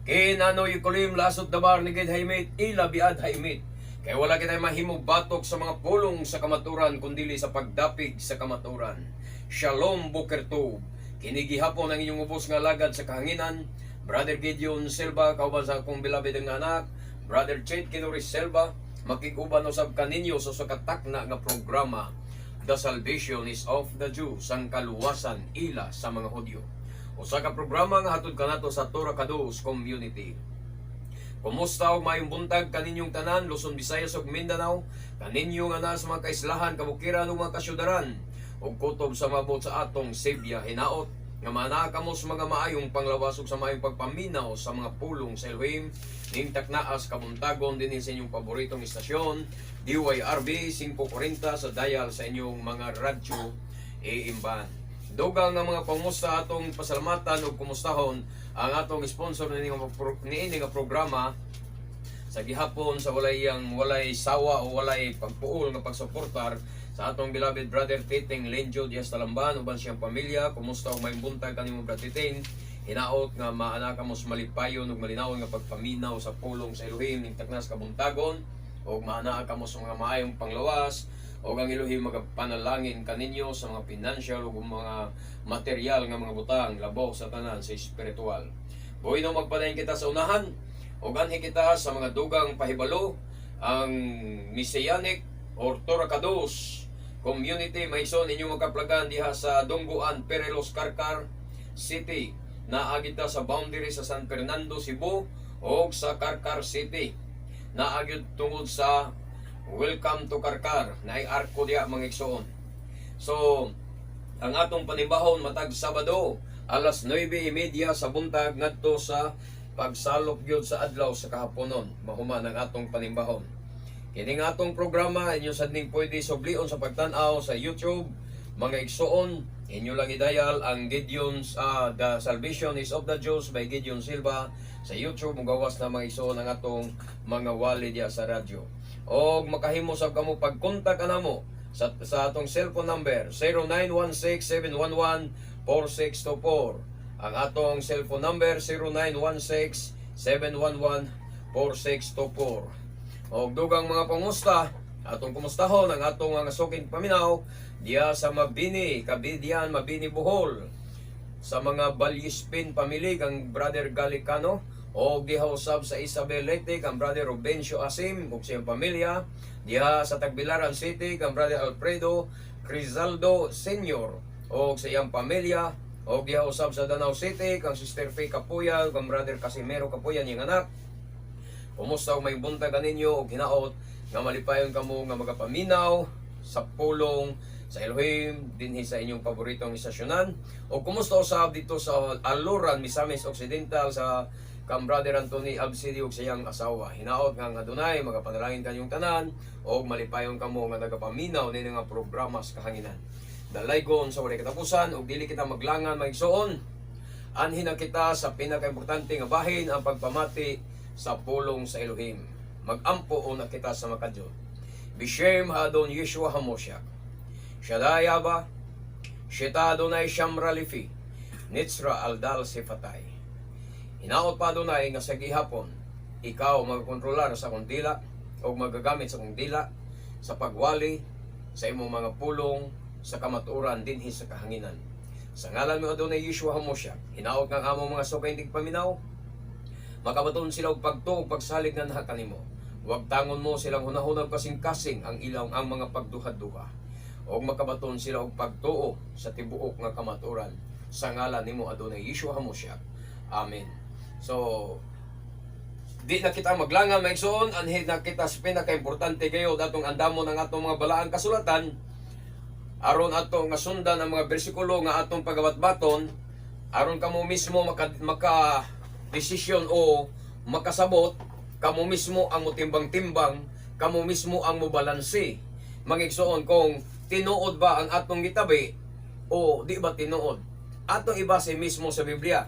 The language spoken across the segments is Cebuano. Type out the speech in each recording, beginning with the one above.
Ken ano yukulim lasot dabar ni gid haimit ila biad haimit. Kay wala kitay mahimo batok sa mga pulong sa kamaturan kundili sa pagdapig sa kamaturan. Shalom, boker tov. Kini gihapon ang inyong ubos nga lagad sa kahanginan, Brother Gideon Silva, kauban sa akong beloved nga anak, Brother Chet Kinoris Silva, makig-uban usab kaninyo sa katakna nga programa, The Salvation is of the Jews, ang kaluwasan ila sa mga Hudyo. Usa ka programa nga hatod kanato sa Torah Kados Community. Kumusta og maayong buntag kaninyong tanan, Luzon, Visayas ug Mindanao, kaninyo nga naa sa mga kaislahan, kabukiran ug mga kasyudaran, ug kutob sa mabot sa atong Sebya. Hinaot nga maanaa kamo sa mga maayong panglawas ug sa maayong pagpaminaw sa mga pulong sa Elohim ning taknaas kabuntagon dinhi sa inyong paboritong istasyon, DYRB 540 sa dial sa inyong mga radyo AM band. Dugang nga mga pangusta, atong pasalamatan ug kumustahon ang atong sponsor niini nga programa sa gihapon sa walay yang walay sawa o walay pagpuol nga pagsuportar sa atong beloved Brother Titing Lenjo Diaz Talamban uban siyang pamilya. Kumusta ug maayong buntag kanimo, Brother Titing. Hinaot nga maana kamo sa malipayon ug malinawon nga pagpaminaw sa pulong sa Elohim ning taknas kabuntagon ug maanaa kamo sa mga maayong panglawas ug ang Elohim magapanalangin kaninyo sa mga financial ug mga material nga mga butang, labaw sa tanan sa espiritual. Buhi magpadayon kita sa unahan ug anhi kita sa mga dugang pahibalo. Ang Messianic or Torah Kados Community, maison, inyong makaplagan diha sa Dongguan, Perelos, Carcar City. Naa kita sa boundary sa San Fernando, Cebu o sa Carcar City. Naa gyud tungod sa "Welcome to Carcar" naay arko diha, mga igsoon. So, ang atong panimbahon matag Sabado alas 9:30 sa buntag ngadto sa pagsalop gyud sa adlaw sa kahaponon, mahuman ang atong panimbahon. Kini nga atong programa inyo sad ning pwede sublion sa pagtan-aw sa YouTube, mga igsoon. Inyo lang i-dial ang Gideon's The Salvation is of the Jews by Gideon Silva sa YouTube, mugawas na, mga igsoon, ang atong mga wali diya sa radyo. Og makahimo sab kamo pagkontak kanamo sa atong cellphone number 0916-711-4624. Ang atong cellphone number 0916-711-4624. Og dugang mga pangusta, atong kumustahon ang atong mga suking paminaw diya sa Mabini, Kabidian, Mabini, Bohol. Sa mga Balyispin family, kang Brother Galicano, o diha usab sa Isabel Leyte, kang Brother Rubencio Asim ug siyang pamilya, diha sa Tagbilaran City, kang Brother Alfredo Crizaldo Senior o sa iyang pamilya, o diha usab sa Danao City, kang Sister Faye Kapuyan, kang Brother Casimero Kapuyan, iyang anak. Kumusta og maayong buntag kaninyo ug hinaot nga malipayon kamo nga magapaminaw sa pulong sa Elohim dinhi sa inyong paboritong istasyonan. O kumusta usab dito sa Aluran, Misamis Occidental, sa kang Brother Anthony Absidi ug sa iyang asawa. Hinaot nga ang Adonay magapanalangin kanyong tanan og malipayon kamo nga nagapaminaw nini nga programa sa kahanginan. Dalaygon sa walay katapusan ug dili kita maglangan, mga igsoon. Anhi na kita sa pinakaimportante nga bahin, ang pagpamati sa pulong sa Elohim. Magampo una kita sa Makadiyos. Bishem Adon Yeshua Hamosyak. Shaddai Abba, Sheta Adonai Shamra Lifi, Nitsra Aldal Sifatay. Hinaot pa, Adonai, nga sa gihapon, ikaw magkontrolar sa akong dila o magagamit sa akong dila sa pagwali sa imong mga pulong sa kamatuoran dinhi sa kahanginan. Sa ngalan mo, Adonai Yeshua Hamosyak, hinaot nga ang among mga sukay tigpaminaw, makabaton sila og pagtuo ug pagsalig nga naa kanimo. Wagtangon mo silang hunahuna ug kasing-kasing ang ilang ang mga pagduha-duha. Og makabaton sila og pagtuo sa tibuok nga kamatuoran sa ngalan nimo, Adonai Yeshua Hamosyak. Amen. So, di na kita maglangan, mga igsoon, anhi na kita sa pinakaimportante kayo atong andamon ang atong mga balaang kasulatan aron ato nga sundan ang mga bersikulo nga atong pagabatbaton aron kamo mismo maka desisyon o makasabot kamo mismo ang motimbang-timbang, kamo mismo ang mobalanse, mga igsoon, kung tinuod ba ang atong gitabi o di ba tinuod. Atong ibase mismo sa Biblia.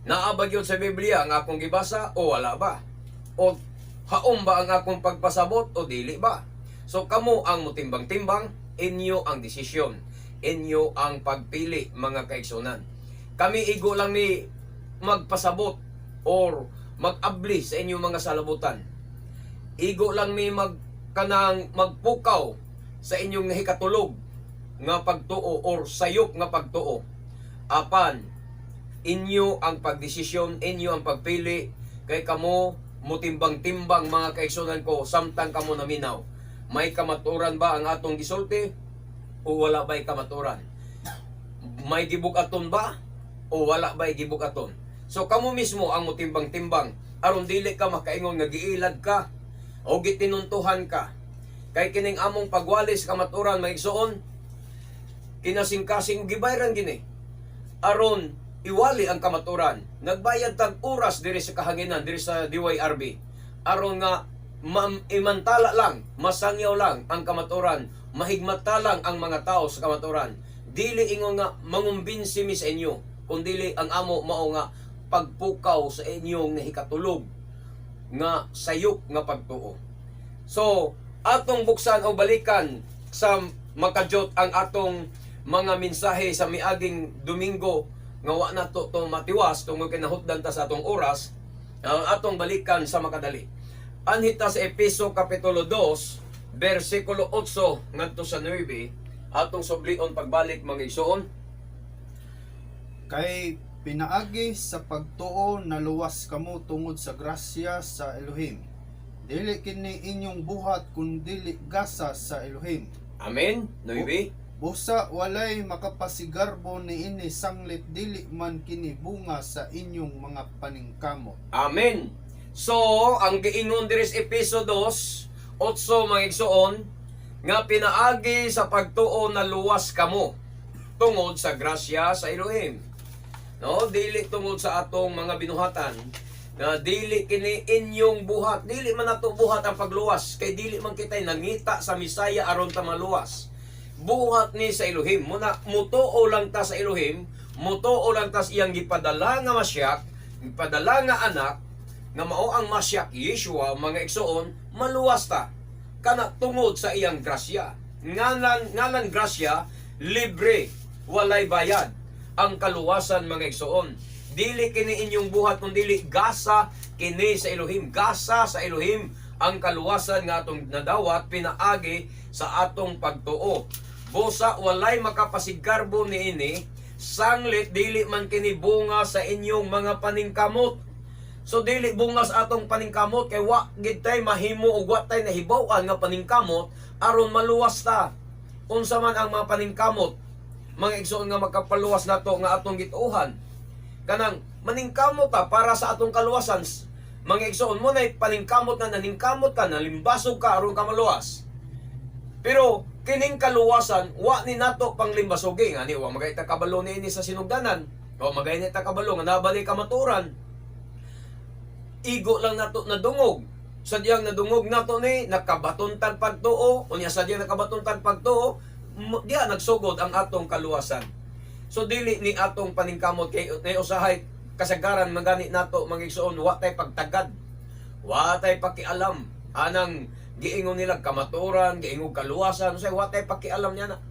Naa ba gyud sa Biblia ang akong gibasa o wala ba? O haom ba ang akong pagpasabot o dili ba? So kamo ang motimbang-timbang, inyo ang desisyon, inyo ang pagpili, mga kaigsunan. Kami igo lang ni magpasabot or Mag-abli sa inyong mga salabutan. Igo lang mi mag kanang magpukaw sa inyong nahikatulog nga pagtuo or sayop nga pagtuo. Apan inyo ang pagdesisyon, inyo ang pagpili, kay kamo mutimbang-timbang, mga kaigsunan ko, samtang kamo naminaw. May kamaturan ba ang atong gisulti o wala ba'y kamaturan? May gibug-aton ba o wala ba'y gibug-aton? So kamo mismo ang mutimbang-timbang aron dili ka makaingon nga giilad ka o gitinuntuhan ka. Kay kining among pagwali sa kamaturan, mga igsoon, kinasingkasing gibayran gini aron iwali ang kamaturan. Nagbayad tag oras diri sa kahanginan, diri sa DYRB, aron nga imantala lang, masangyaw lang ang kamaturan, mahigmata lang ang mga tao sa kamaturan. Dili ingon nga mangumbinsi mi sa inyo, kundili ang amo mao nga pagpukaw sa inyong nahikatulog nga sayop nga pagtuo. So, atong buksan o balikan sa makajot ang atong mga mensahe sa miaging Domingo nga wa na to, to matiwas tungod kay nahutdan ta sa atong oras, ang atong balikan sa makadali. Anhi ta sa Epeso kapitulo 2 bersikulo 8 ngadto sa 9, atong sublion pagbalik, mga igsoon. Kay pinaagi sa pagtuo naluwas kamo tungod sa grasya sa Elohim. Dili kini inyong buhat kundili gasa sa Elohim. Amen. 9. Busa walay makapasigarbo niini sanglit dili man kini bunga sa inyong mga paningkamot. Amen. So, ang giingon diri sa Epeso 2, 8, mga igsoon, nga pinaagi sa pagtuo na luwas kamo tungod sa grasya sa Elohim. No, dili tungod sa atong mga binuhatan, nga dili kini inyong buhat, dili man nato buhat ang pagluwas kay dili man kitay nangita sa Misaya aron ta maluwas. Buhat ni sa Elohim. Muna mutuo lang ta sa Elohim, mutuo lang ta sa iyang gipadala nga Masyak, gipadala nga anak, nga mao ang Masyak Yeshua, mga igsoon, maluwas ta. Kana tungod sa iyang grasya. Ngalan grasya, libre, walay bayad ang kaluwasan, mga igsoon. Dili kini inyong buhat kundi gasa kini sa Elohim. Gasa sa Elohim ang kaluwasan nga atong nadawat pinaagi sa atong pagtuo. Busa walay makapasigarbo niini sanglit dili man kini bunga sa inyong mga paningkamot. So dili bunga sa atong paningkamot kay wa gid tay mahimo ug wa tay nahibaw-an nga paningkamot aron maluwas ta. Unsa man ang mga paningkamot, mga igsoon, nga makapaluwas nato nga atong gituohan? Kanang maningkamot ta para sa atong kaluwasan. Mga igsoon, mo na paningkamot na naningkamot ka, nalimbasog ka aron ka maluwas. Pero kining kaluwasan wa ni nato panglimbasogi. Ani wa magay ta kabalo niini sa sinugdanan. Wa magay ni ta kabalo nga nabali kamaturan. Igo lang nato nadungog. Sadyang nadungog nato ni nakabaton tag pagtuo, unya sadyang nakabaton tag pagtuo, diya nagsugod ang atong kaluwasan. So dili ni atong paningkamot kay ni usahay kasagaran magani nato, mga igsoon, wa tay pagtagad. Wa tay pakialam anang giingon nila kamaturan, giingon kaluwasan, usay wa tay pakialam niya na.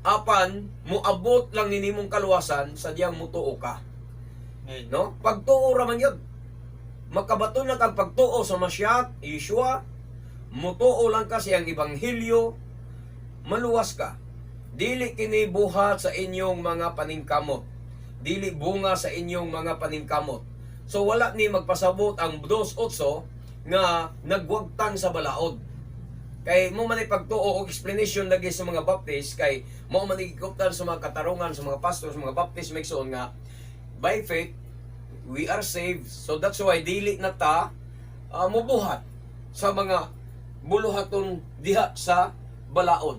Apan muabot lang ni nimong kaluwasan sadyang mutuo ka. No? Pagtuo ra man yun. Makabaton na kag pagtuo sa Masyak, Yeshua, mutuo lang ka siyang ebanghelyo, maluwas ka. Dili kini buhat sa inyong mga paningkamot. Dili bunga sa inyong mga paningkamot. So wala ni magpasabot ang 2.8 nga nagwagtang sa balaod. Kay mo man ay pagtuo og explanation lagi sa mga Baptist, kay mo man gikuptan sa mga katarungan sa mga pastor, sa mga Baptist, mga igsoon, nga by faith we are saved. So that's why dili na ta mubuhat sa mga buluhaton diha sa balaod.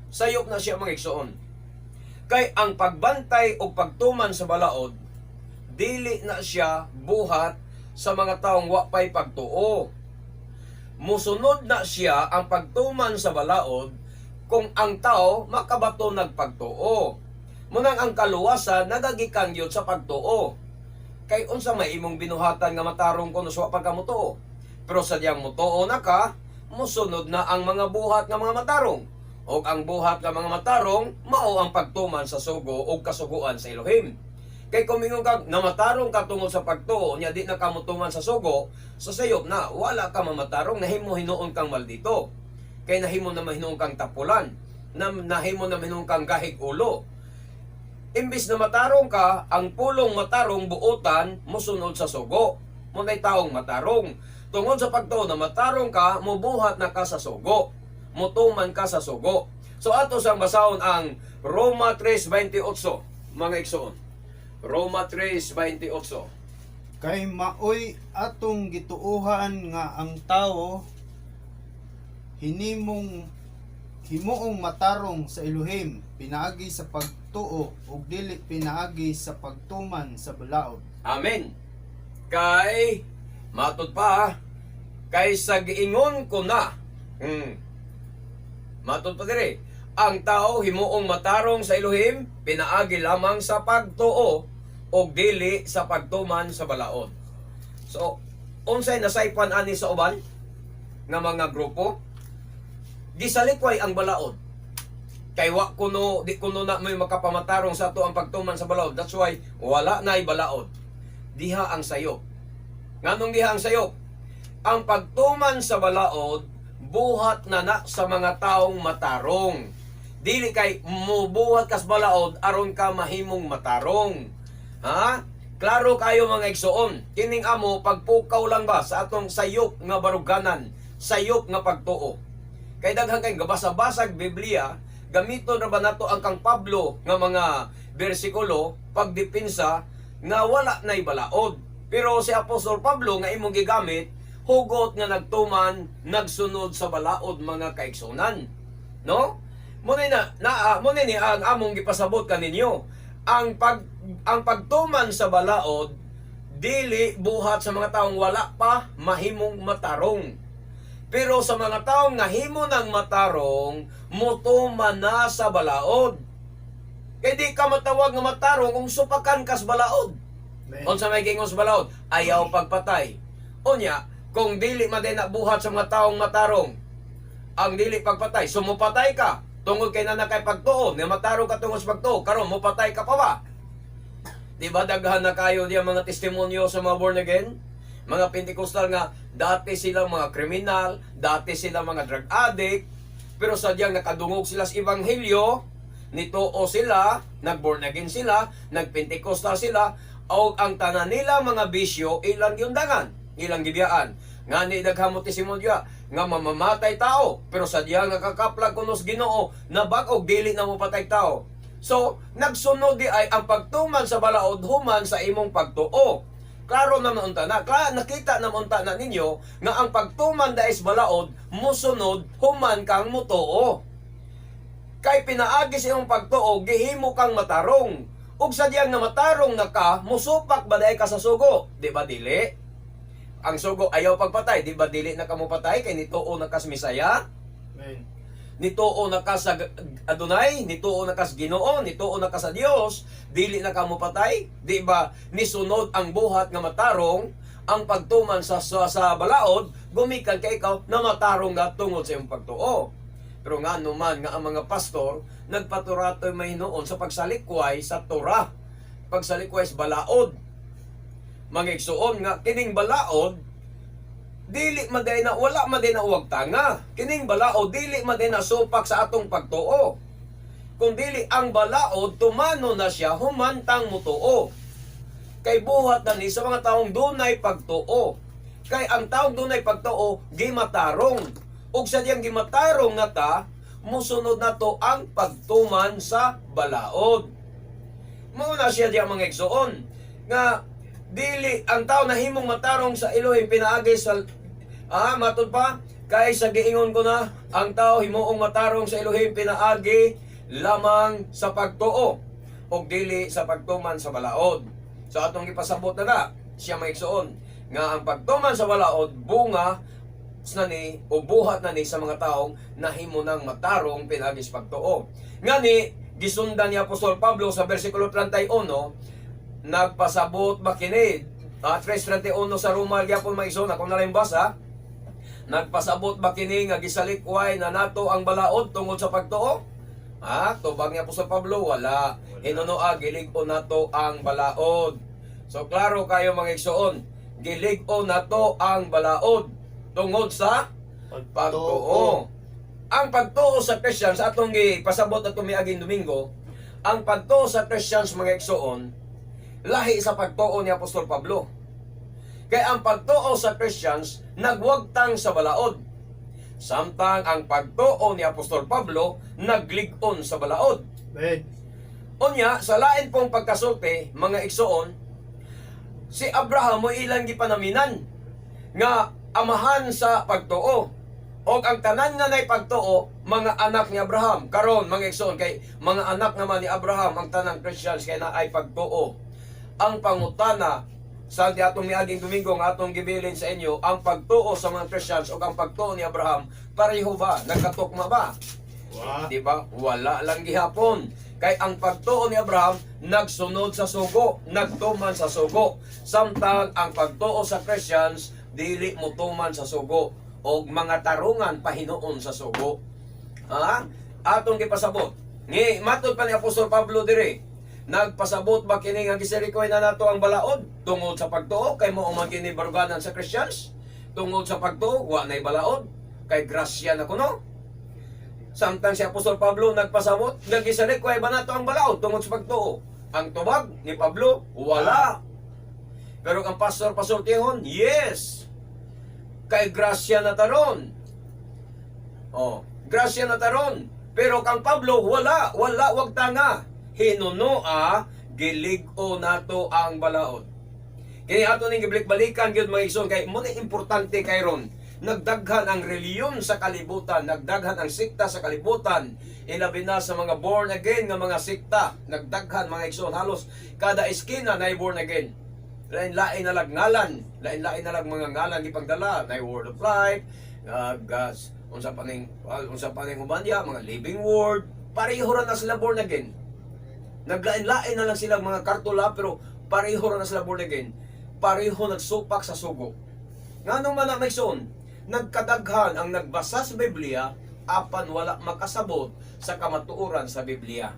Sayop na siya, mga igsoon. Kay ang pagbantay o pagtuman sa balaod, dili na siya buhat sa mga taong wa pay pagtuo. Musunod na siya ang pagtuman sa balaod kung ang tao makabato nagpagtuo. Munang ang kaluwasan nagagikan gyud sa pagtuo. Kay unsa may imong binuhatan nga matarong kuno sa wa pa ka mutuo? Pero sadyang mutuo na ka, musunod na ang mga buhat nga mga matarong. Og ang buhat nga mga matarong mao ang pagtuman sa sugo og kasuguan sa Elohim. Kay kung mingon ka namatarong ka tungod sa pagtuo, nya di na ka motuman sa sugo, sa sayop na wala ka mamatarong, nahimo hinuon kang maldito. Kay nahimo na mahinuon kang tapulan, na nahimo na mahinuon kang gahig ulo. Imbis na matarong ka, ang pulong matarong buotan mosunod sa sugo. Munay taong matarong. Tungod sa pagtuo na matarong ka, mubuhat na ka sa sugo. Mutuman ka sa sugo. So ato sang basahon ang Roma 3:28, mga igsoon. Roma 3:28. Kay maoy atong gituohan nga ang tao hinimong himuong matarong sa Elohim pinaagi sa pagtuo ug dili pinaagi sa pagtuman sa balaod. Amen. Kay matud pa, kay sa giingon ko na. Matud pa dire. Ang tao himuong matarong sa Elohim pinaagi lamang sa pagtuo og dili sa pagtuman sa balaod. So, unsay nasaypan ani sa uban nga mga grupo? Gisalikway ang balaod. Kay wa kuno, di kuno na may makapamatarong sa ato ang pagtuman sa balaod. That's why wala na'y balaod. Diha ang sayop. Nganong diha ang sayop? Ang pagtuman sa balaod buhat na na sa mga taong matarong. Dili kay mubuhat kas balaod aron ka mahimong matarong. Ha? Klaro kayo, mga igsoon. Kining amo pagpukaw lang ba sa atong sayop nga baruganan, sayop nga pagtuo. Kay daghan kay gabasa-basag Biblia, gamiton ra ba nato ang kang Pablo nga mga bersikulo pagdepensa nga wala na'y balaod? Pero si Apostol Pablo nga imong gigamit, hugot nga nagtuman, nagsunod sa balaod, mga kaigsunan. No? Muna na, na muna ni ang among gipasabot kaninyo. Ang pagtuman sa balaod dili buhat sa mga taong wala pa mahimong matarong. Pero sa mga taong nahimo ng matarong, mutuman na sa balaod. Kay di ka matawag nga matarong kung supakan kas balaod. Amen. Unsa may giingon sa balaod? Ayaw pagpatay. Unya, kung dili man na buhat sa mga taong matarong, ang dili pagpatay, sumupatay ka tungod kay nana kay pagtuo, nga matarong ka tungod sa pagtuo, karon mupatay ka pa ba? Di ba daghan na kayo diya mga testimonyo sa mga born again? Mga Pentecostal nga dati silang mga kriminal, dati silang mga drug addict, pero sadyang nakadungog sila sa ebanghelyo, nituo sila, nag-born again sila, nag-Pentecostal sila, o ang tanan nila mga bisyo ilang giundangan, ilang gibiyaan. Ngani daghan mo testimonyo nga mamamatay tao, pero sadyang nakakaplag kunos Ginoo na bag-og dili na mo patay tao. So, nagsunod di ay ang pagtuman sa balaod human sa imong pagtuo. Klaro naman unta na, nakita naman unta na ninyo nga ang pagtuman dais balaod musunod human kang mutuo. Kay pinaagi sa imong pagtuo, gihimo kang matarong. Ug sadyang na matarong na ka, musupak ba diay ka sa sugo? Di ba dili? Ang sugo ayaw pagpatay, di ba dili na ka mopatay kay nituo na kas Misaya? Amen. Nituo na ka sa Adonai, nituo na ka sa Ginoo, nituo na ka sa Dios, dili na ka mopatay, di ba? Nisunod ang buhat nga matarong, ang pagtuman sa balaod, gumikan kay ikaw na matarong nga tungod sa imong pagtuo. Pero nga naman nga ang mga pastor nagpaturatoy may noon sa pagsalikway sa Torah, pagsalikway sa balaod. Mga igsuon, nga kining balaod dili man na wala man na uwag tanga. Kining balaod dili man na supak sa atong pagtuo. Kung dili ang balaod tumano na siya humantang mutuo. Kay buhat na ni sa mga taong dunay pagtuo. Kay ang taong dunay pagtuo gimatarong. Ug sa diyang gimatarong na ta, musunod na to ang pagtuman sa balaod. Mao na siya diya, mga igsoon, nga dili ang tao nahimong matarong sa Elohim pinaagi sa matud pa, kay sa giingon ko na ang tao himuong matarong sa Elohim pinaagi lamang sa pagtuo ug dili sa pagtuman sa balaod. So atong gipasabot na na siya, mga igsoon, nga ang pagtuman sa balaod bunga na ni o buhat na ni sa mga taong nahimo ng matarong pinaagi sa pagtuo. Ngani gisundan ni Apostol Pablo sa versikulo 31, nagpasabot ba kini? 3:31 sa Roma gyapon, mga igsoon, ako na lang basa. Nagpasabot ba kini nga gisalikway na nato ang balaod tungod sa pagtuo? Ha? Tubag ni Apostol Pablo, wala. Hinunoa, gilig-on nato ang balaod. So klaro kayo, mga igsoon, gilig-on nato ang balaod tungod sa pagtuo. Ang pagtuo sa Christians, atong gipasabot ato miaging Domingo, ang pagtuo sa Christians, mga igsoon, lahi sa pagtuo ni Apostol Pablo. Kaya ang pagtuo sa Christians nagwagtang sa balaod. Samtang ang pagtuo ni Apostol Pablo naglig-on sa balaod. Amen. Unya, sa lain pong pagkasulti, mga igsoon, si Abraham mo ilang gipanaminan nga amahan sa pagtuo. O ang tanan nga nay pagtuo, mga anak ni Abraham. Karon, mga igsoon, kay mga anak naman ni Abraham ang tanang Christians kay naay pagtuo. Ang pangutana sa di atong miaging Domingo nga atong gibilin sa inyo, ang pagtuo sa mga Christians o ang pagtuo ni Abraham, pareho ba? Nagkatukma ba? Wa. Di ba? Wala lang gihapon. Kay ang pagtuo ni Abraham nagsunod sa sugo, nagtuman sa sugo. Samtang ang pagtuo sa Christians dili motuman sa sugo og mga tarungan pahinuon sa sugo. Ha? Atong gipasabot. Ni matod pa ni Apostol Pablo dire, nagpasabot ba kini nga gisirikoy na nato ang balaod tungod sa pagtuo kay mao man kini baruganan sa Christians? Tungod sa pagtuo, wa nay balaod kay grasya na kuno. Samtang si Apostol Pablo nagpasabot, nagisalikway ba nato ang balaod tungod sa pagtuo? Ang tubag ni Pablo, wala. Pero ang pastor pasultihon, yes. Kay grasya na taron. Oh, grasya na taron. Pero kang Pablo, wala, wala, wag tanga. Hinunoa, gilig-o nato ang balaod. Kini ato ning gibalik-balikan gyud, mga igsoon, kay mo ni importante kay ron. Nagdaghan ang reliyon sa kalibutan, nagdaghan ang sikta sa kalibutan, ilabi na sa mga born again nga mga sikta. Nagdaghan, mga igsoon, halos kada eskina na born again. Lain-lain na lag ngalan, lain-lain na lag mga ngalan gipagdala, na Word of Life, gas, unsa pa ning uban diya, mga Living Word, pareho ra na sila born again. Naglain-lain na lang silang mga kartula pero pareho ra na sila born again. Pareho nagsupak sa sugo. Nganong man na may son, nagkadaghan ang nagbasa sa Biblia apan wala makasabot sa kamatuoran sa Biblia.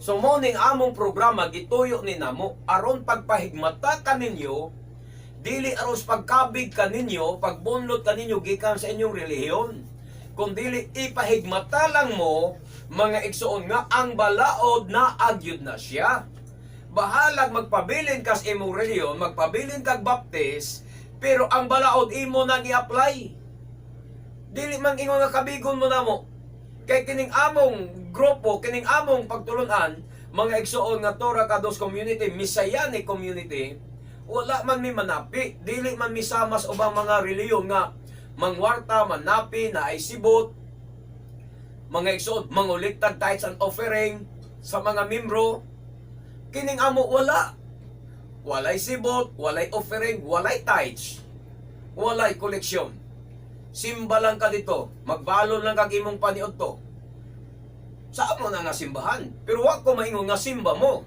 So mo ning among programa gituyo ni namo aron pagpahigmata kaninyo, dili aron sa pagkabig kaninyo, pagbunlot kaninyo gikan sa inyong relihiyon, kundili ipahigmata lang mo, mga igsoon, nga ang balaod na agyud na siya. Bahalag magpabilin kas imong relihiyon, magpabilin kag Baptist, pero ang balaod imo nang i-apply. Dili man ingon nga kabigon mo namo. Kay kining among grupo, kining among pagtulunan, mga igsoon, nga Torah Kados Community, Messianic Community, wala man mi manapi, dili man mi sama sa ubang mga reliyon nga mangwarta, manapi, na ay sibot, mga igsoon, manguliktag tithes and offering sa mga membro. Kining amo wala. Walay sibot, walay offering, walay tithes, walay koleksyon. Simba lang ka dito, magbalon lang kag imong paniud to. Sa amo na nga simbahan, pero wa ko maingon nga simba mo.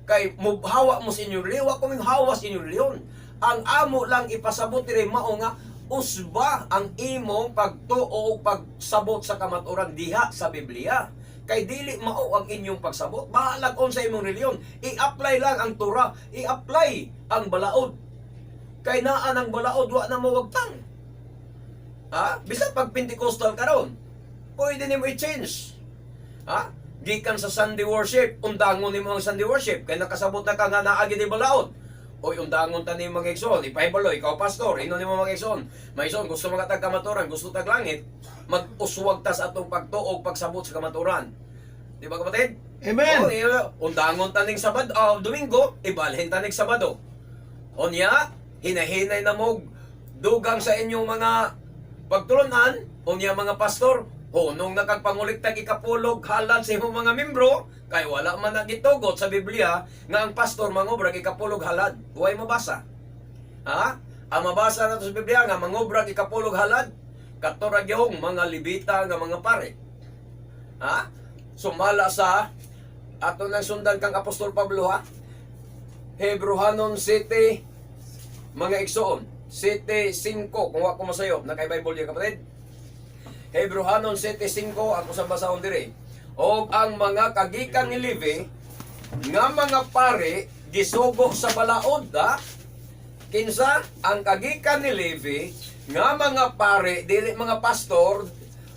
Kay hawa mo sa inyong reliyon, wa ko ming hawa sa inyong reliyon. Ang amo lang ipasabot diri mao nga usba ang imong pagtuo o pagsabot sa kamatuoran diha sa Biblia. Kay dili mao ang inyong pagsabot. Bahalag sa imong reliyon. I-apply lang ang Torah, i-apply ang balaod. Kay naa ang balaod, wa na mawagtang. Ha? Bisan pag Pentecostal karon, pwede nimo i-change. Ha? Gikan sa Sunday worship, undangon nimo ang Sunday worship kay nakasabot na ka nga naa gid balaod. Oy, undangon ta nimo, mga igsoon, ipahibalo ikaw pastor, ino nimo, mga igsoon. Mga igsoon, gusto mga tag kamaturan, gusto tag langit, mag-uswag ta sa atong pagtuo pagsabot sa kamaturan. Di ba, kapatid? Amen. Oh, undangon ta ning Sabado, ah, Domingo, ibalhin ta ning Sabado. Unya, hinahinay na mo dugang sa inyong mga pagtulunan, unya mga pastor, hunong na kag panguliktag ikapulog halad sa imong mga membro, kay wala man nagitugot sa Biblia nga ang pastor mangobrag ikapulog halad. Huwag mabasa. Ha? Ang mabasa nato sa Biblia nga mangobrag ikapulog halad, kato ra gyung mga Levita nga mga pare. Ha? Sumala sa ato nang sundan kang Apostol Pablo, ha. Hebrohanon City, mga igsoon, City 5, kung wa ko masayop, nakay Bible diya, kapatid. Hebrohanon 7:5, ako sa basahon dire. O ang mga kagikan ni Levi nga mga pare gisugo sa balaod, ha? Kinsa ang kagikan ni Levi nga mga pare, dili mga pastor,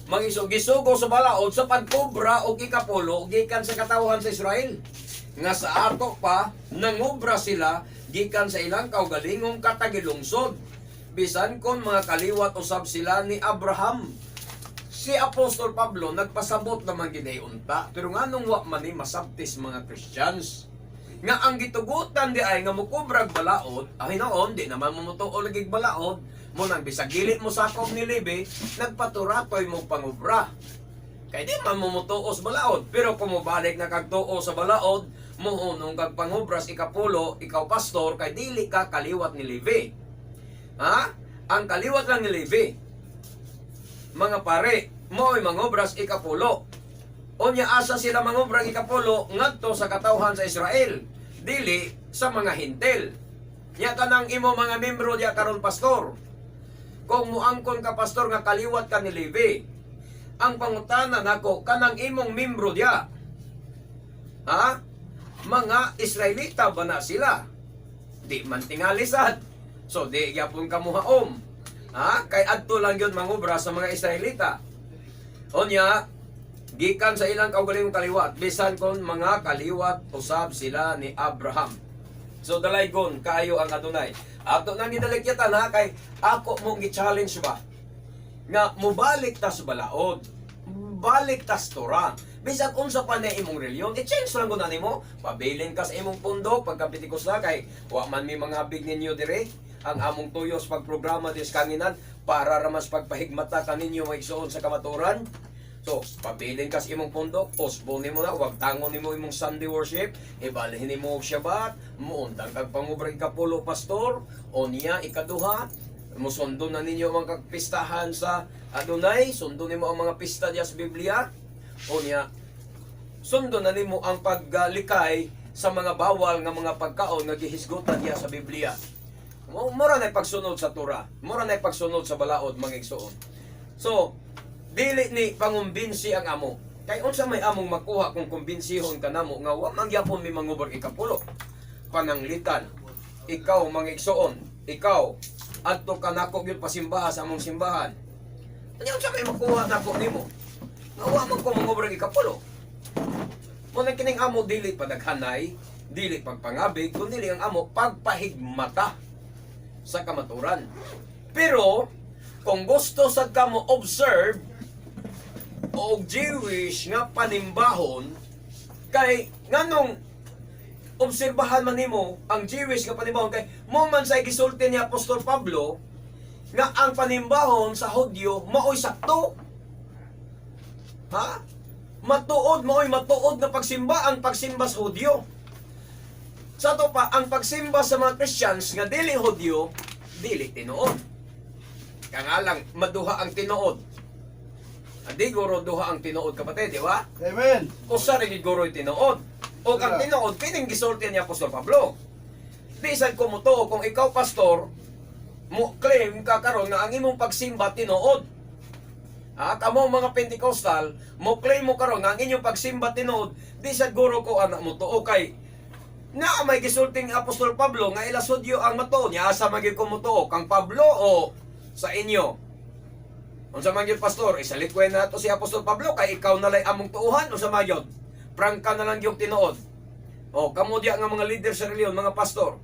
mga gisugo sa balaod sa pagkobra og ikapulo gikan sa katawhan sa Israel. Nga sa ato pa nangobra sila gikan sa ilang kaugalingong katagilungsod. Bisan kon mga kaliwat usab sila ni Abraham. Si Apostol Pablo nagpasabot naman gid unta, pero nganong wa man ni masabtis mga Christians? Nga ang gitugutan di ay nga mukobrag balaod, ay noon di naman mo mutuo lagi balaod, mo nang bisag dili mo sakop ni Levi, nagpaturatoy mo pangobra. Kay di man mo mutuo sa balaod, pero kung mobalik na kag tuo sa balaod, muhunong kag pangobras ikapulo, ikaw pastor, kay dili ka kaliwat ni Levi. Ha? Ang kaliwat lang ni Levi, mga pare, mo'y mangobras ikapulo. Unya asa sila mangobrang ikapulo ngadto sa katawhan sa Israel, dili sa mga Hentil. Nya kanang imo mga membro diya karon, pastor. Kung muangkon ka, pastor, nga kaliwat ka ni Levi, ang pangutana nako kanang imong membro diya. Ha? Mga Israelita ba na sila? Di man tingali sad. So di gyapon ka muhaom. Ha? Kay adto lang yun mangobra sa mga Israelita. Unya, gikan sa ilang kaugalingong kaliwat, bisan kon mga kaliwat usab sila ni Abraham. So dalaygon kaayo ang Adunay. Ato nang gidalikyatan, ha, kay ako mong gi-challenge ba nga mobalik ta sa balaod. Balik tas Torah. Bisag unsa pa na imong reliyon, i-change lang ko na nimo. Pabilin ka sa imong pundok pagka na kay wa man mi mga big ninyo dire. Ang among tuyos pagprograma dis kanginan para ra mas pagpahigmata kaninyo, mga igsoon sa kamatuoran. So, pabilin ka sa imong pundok, postpone nimo na, wag tangon nimo imong Sunday worship, ibalhin nimo og Shabbat, muundang kag pangubra ikapulo, pastor, o niya ikaduha, musundon na ninyo ang mga kapistahan sa Adonai, sundon nimo ang mga pista diya sa Biblia, o niya, sundon na nimo ang paglikay sa mga bawal nga mga pagkaon nga gihisgutan diya sa Biblia. Mura na pagsunod sa Torah, mura na pagsunod sa balaod, mga igsoon. So, dili ni pangumbinsi ang amo. Kay unsa may among makuha kung kumbinsihon ka namo nga wa man gyapon mi mangubar ikapulo? Pananglitan, ikaw, mga igsoon, ikaw adto ka nako gyud pasimbaha sa among simbahan. Anya unsa may makuha nako nimo? Nga wa man ko mangubar ikapulo. Mo nang kining amo dili padaghanay, dili pagpangabig, kundi ang amo pagpahigmata sa kamaturan. Pero kung gusto sad ka mo observe og Jewish nga panimbahon, kay nganong obserbahan man nimo ang Jewish nga panimbahon, kay mo man sa gisulti ni Apostol Pablo nga ang panimbahon sa Hudyo maoy sakto. Ha? Matuod, maoy matuod nga pagsimba ang pagsimba sa Hudyo. Sa ato pa, ang pagsimba sa mga Christians nga dili Hudyo, dili tinuod. Kangalang maduha ang tinuod. Adi guro duha ang tinuod, kapatid, di ba? Amen. Usa ra gid guro tinuod. O ang tinuod kining gisulti ni Apostol Pablo. Di sad ko mutuo kung ikaw, pastor, mo claim ka karon nga ang imong pagsimba tinuod. Ha, kamo mga Pentecostal, mo claim mo karon nga ang inyong pagsimba tinuod, di sad guro ko anak mo tuo kay na may gisulting Apostol Pablo nga ila Hudyo ang matuo niya. Asa man gyud ko motuo, kang Pablo o sa inyo? Unsa man gyud, pastor, isalikwen na to si Apostol Pablo kay ikaw na lay among tuuhan? Unsa man gyud? Prangka na lang yung tinuod. O kamo diya nga mga leader sa reliyon, mga pastor,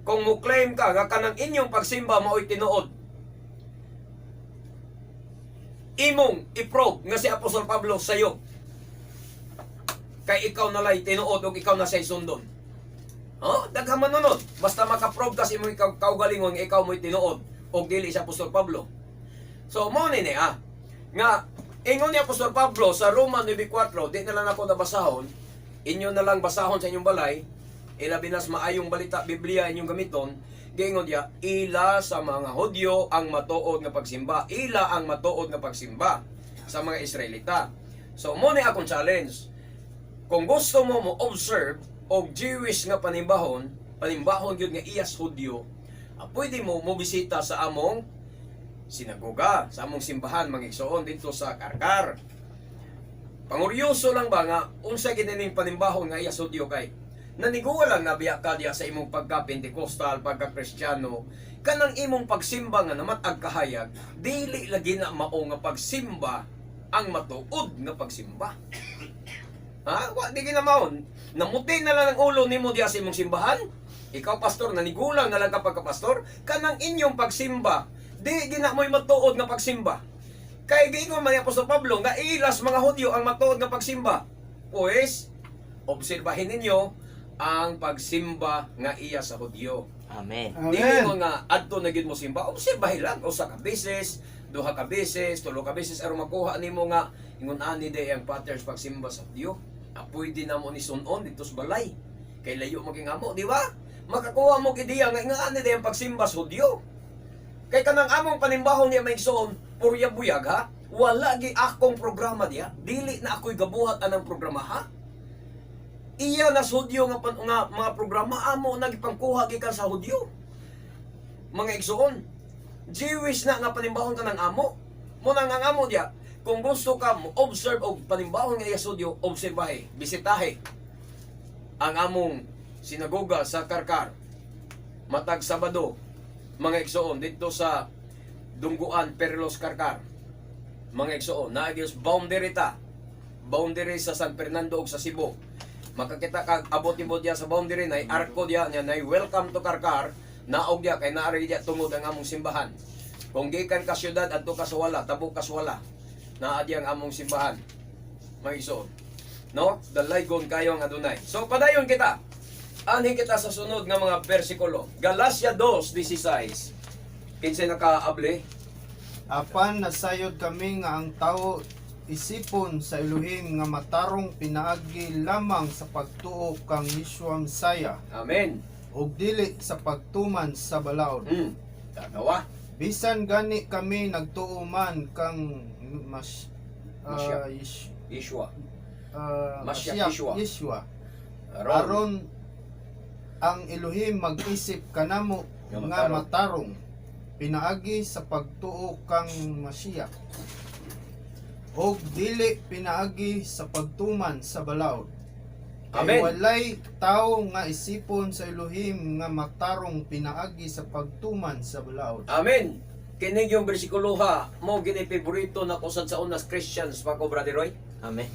kung mo claim ka nga kanang inyong pagsimba maoy tinuod, imong i-prove nga si Apostol Pablo sayo. Kay ikaw na lay tinuod ug ikaw na say sundon. Oh, daghan manunod. Basta maka-prove ka sa imong ikaw kaugalingon nga ikaw mo'y tinuod ug dili si Apostol Pablo. So mo ni ah nga ingon ni Apostol Pablo sa Roma 9:4, di na lang ako nabasahon, inyo na lang basahon sa inyong balay, ilabi nas maayong balita Biblia inyong gamiton, giingon niya, ila sa mga Hudyo ang matuod nga pagsimba, ila ang matuod nga pagsimba sa mga Israelita. So mo ni akong challenge. Kung gusto mo mo observe og Jewish nga panimbahon, panimbahon gyud nga iyas Hudyo, pwede mo mo bisita sa among sinagoga, sa among simbahan, mga igsoon dito sa Karkar. Panguryoso lang ba nga unsa gid ning panimbahon nga iya sa Hudyo, kay naniguwa lang nabiya ka diya sa imong pagka Pentecostal, pagka Kristiyano, kanang imong pagsimba nga namatag kahayag, dili lagi na mao nga pagsimba ang matuod nga pagsimba. Ha? Wa di ginamaon. Namuti na lang ang ulo nimo diya sa imong simbahan. Ikaw, pastor, nanigulang na lang ka pagka-pastor, kanang inyong pagsimba, di gina mo'y matuod nga pagsimba. Kay giingon man ni Apostol Pablo nga ilas mga Hudyo ang matuod nga pagsimba. Pues, obserbahin ninyo ang pagsimba nga iya sa Hudyo. Amen. Dili Amen. mo nga adto na gyud mo simba, obserbahin lang usa ka beses, duha ka beses, tulo ka beses aron makuha nimo nga ingon ani day ang patterns pagsimba sa Diyo. Ah, pwede na mo ni sunon dito sa balay. Kay layo maging amo, di ba? Makakuha mo ideya nga ingon ani day ang pagsimba sa Hudyo. Kay kanang among panimbahon niya may igsoon, purya buyag ha. Wala gi akong programa diya. Dili na ako'y gabuhat anang programa ha. Iya na sa Hudyo nga, nga mga programa amo nagipangkuha gikan sa Hudyo. Mga igsoon, Jewish na nga panimbahon ka ng amo. Muna nga ang amo diya, kung gusto ka mo observe og panimbahon nga iya sa Hudyo, obserbahe, bisitahe ang among sinagoga sa Karkar. Matag Sabado, mga igsoon, dito sa Dungguan, Perlos, Karkar. Mga igsoon, naagis boundary ta. Boundary sa San Fernando ug sa Cebu. Makakita ka abot nimo diya sa boundary nay arko diya nya nay "Welcome to Karkar", naog diya kay naari diya tungod ang among simbahan. Kung gikan ka syudad adto ka sa wala, tabok ka sa wala. Naa diya ang among simbahan. Mga igsoon. No? Dalaygon kayo ang Adunay. So padayon kita. Anhi kita sa sunod nga mga bersikulo. Galatia 2:16. Kinsay nakaable? Apan nasayod kami nga ang tao isipon sa Elohim nga matarong pinaagi lamang sa pagtuo kang Yeshua Messiah Amen. ug dili sa pagtuman sa balaod. Tanawa. Bisan gani kami nagtuo man kang mas Mashiach. Yeshua. Mashiach Mashiach Yeshua. Yeshua. Aron. Aron ang Elohim mag-isip kanamo Nga nga matarong. matarong pinaagi sa pagtuo kang Mashiach og dili pinaagi sa pagtuman sa balaod. Kay Amen. walay tao nga isipon sa Elohim nga matarong pinaagi sa pagtuman sa balaod. Amen. Kini yung bersikulo ha, mo gini favorito na kusad sa unas Christians pa ko, Brother Roy. Amen.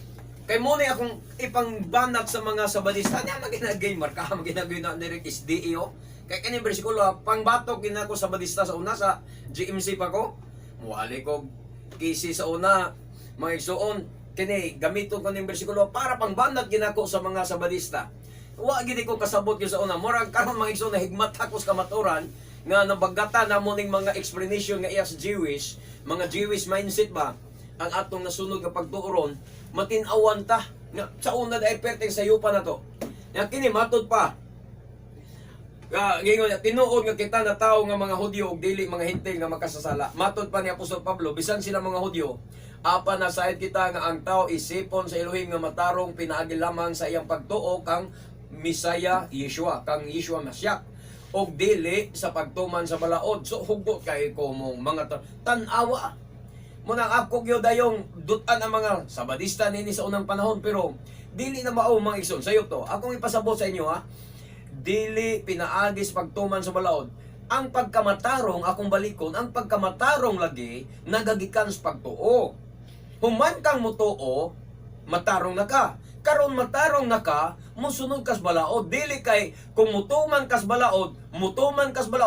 Kay mo ni akong ipangbanat sa mga Sabadista niya maginagay marka maginagay na direct SDE oh. Kay kini bersikulo ha, pangbatok gina ko Sabadista sa una sa GMC pa ko. Muhali ko kisi sa una mga igsuon, kini gamiton ko ning bersikulo para pangbanat ginako sa mga Sabadista. Wa gid ko kasabot gyud sa una. Murag karon, mga igsuon, na higmat ako sa kamaturan nga nabagatan namo ning mga explanation nga iya sa Jewish, mga Jewish mindset ba ang atong nasunod nga pagtuoron, matin-awan ta nga sa una dahil perteng sa yupa na to. Nga kini matod pa nga ngingon niya, tinuod nga kita na tao nga mga Hudyo ug dili mga Hentil nga makasasala. Matod pa ni Apostol Pablo, bisan sila mga Hudyo, apan nasayod kita nga ang tao isipon sa Elohim nga matarong pinaagi lamang sa iyang pagtuo kang Misaya Yeshua, kang Yeshua Mashiach og dili sa pagtuman sa balaod. So hugot kay ko mong mga tan-awa. Munang ako gyud dayong dutan ang mga Sabadista nini sa unang panahon, pero dili na mao, mga igsoon. Sayo to. Akong ipasabot sa inyo ha. Dili pinaagis pagtuman sa balaod. Ang pagkamatarong, akong balikon, ang pagkamatarong lagi nagagikan sa pagtuo. Human kang mutuo, matarong na ka. Karon matarong na ka, musunod kas balaod. Dili kay kung mutuman kas balaod,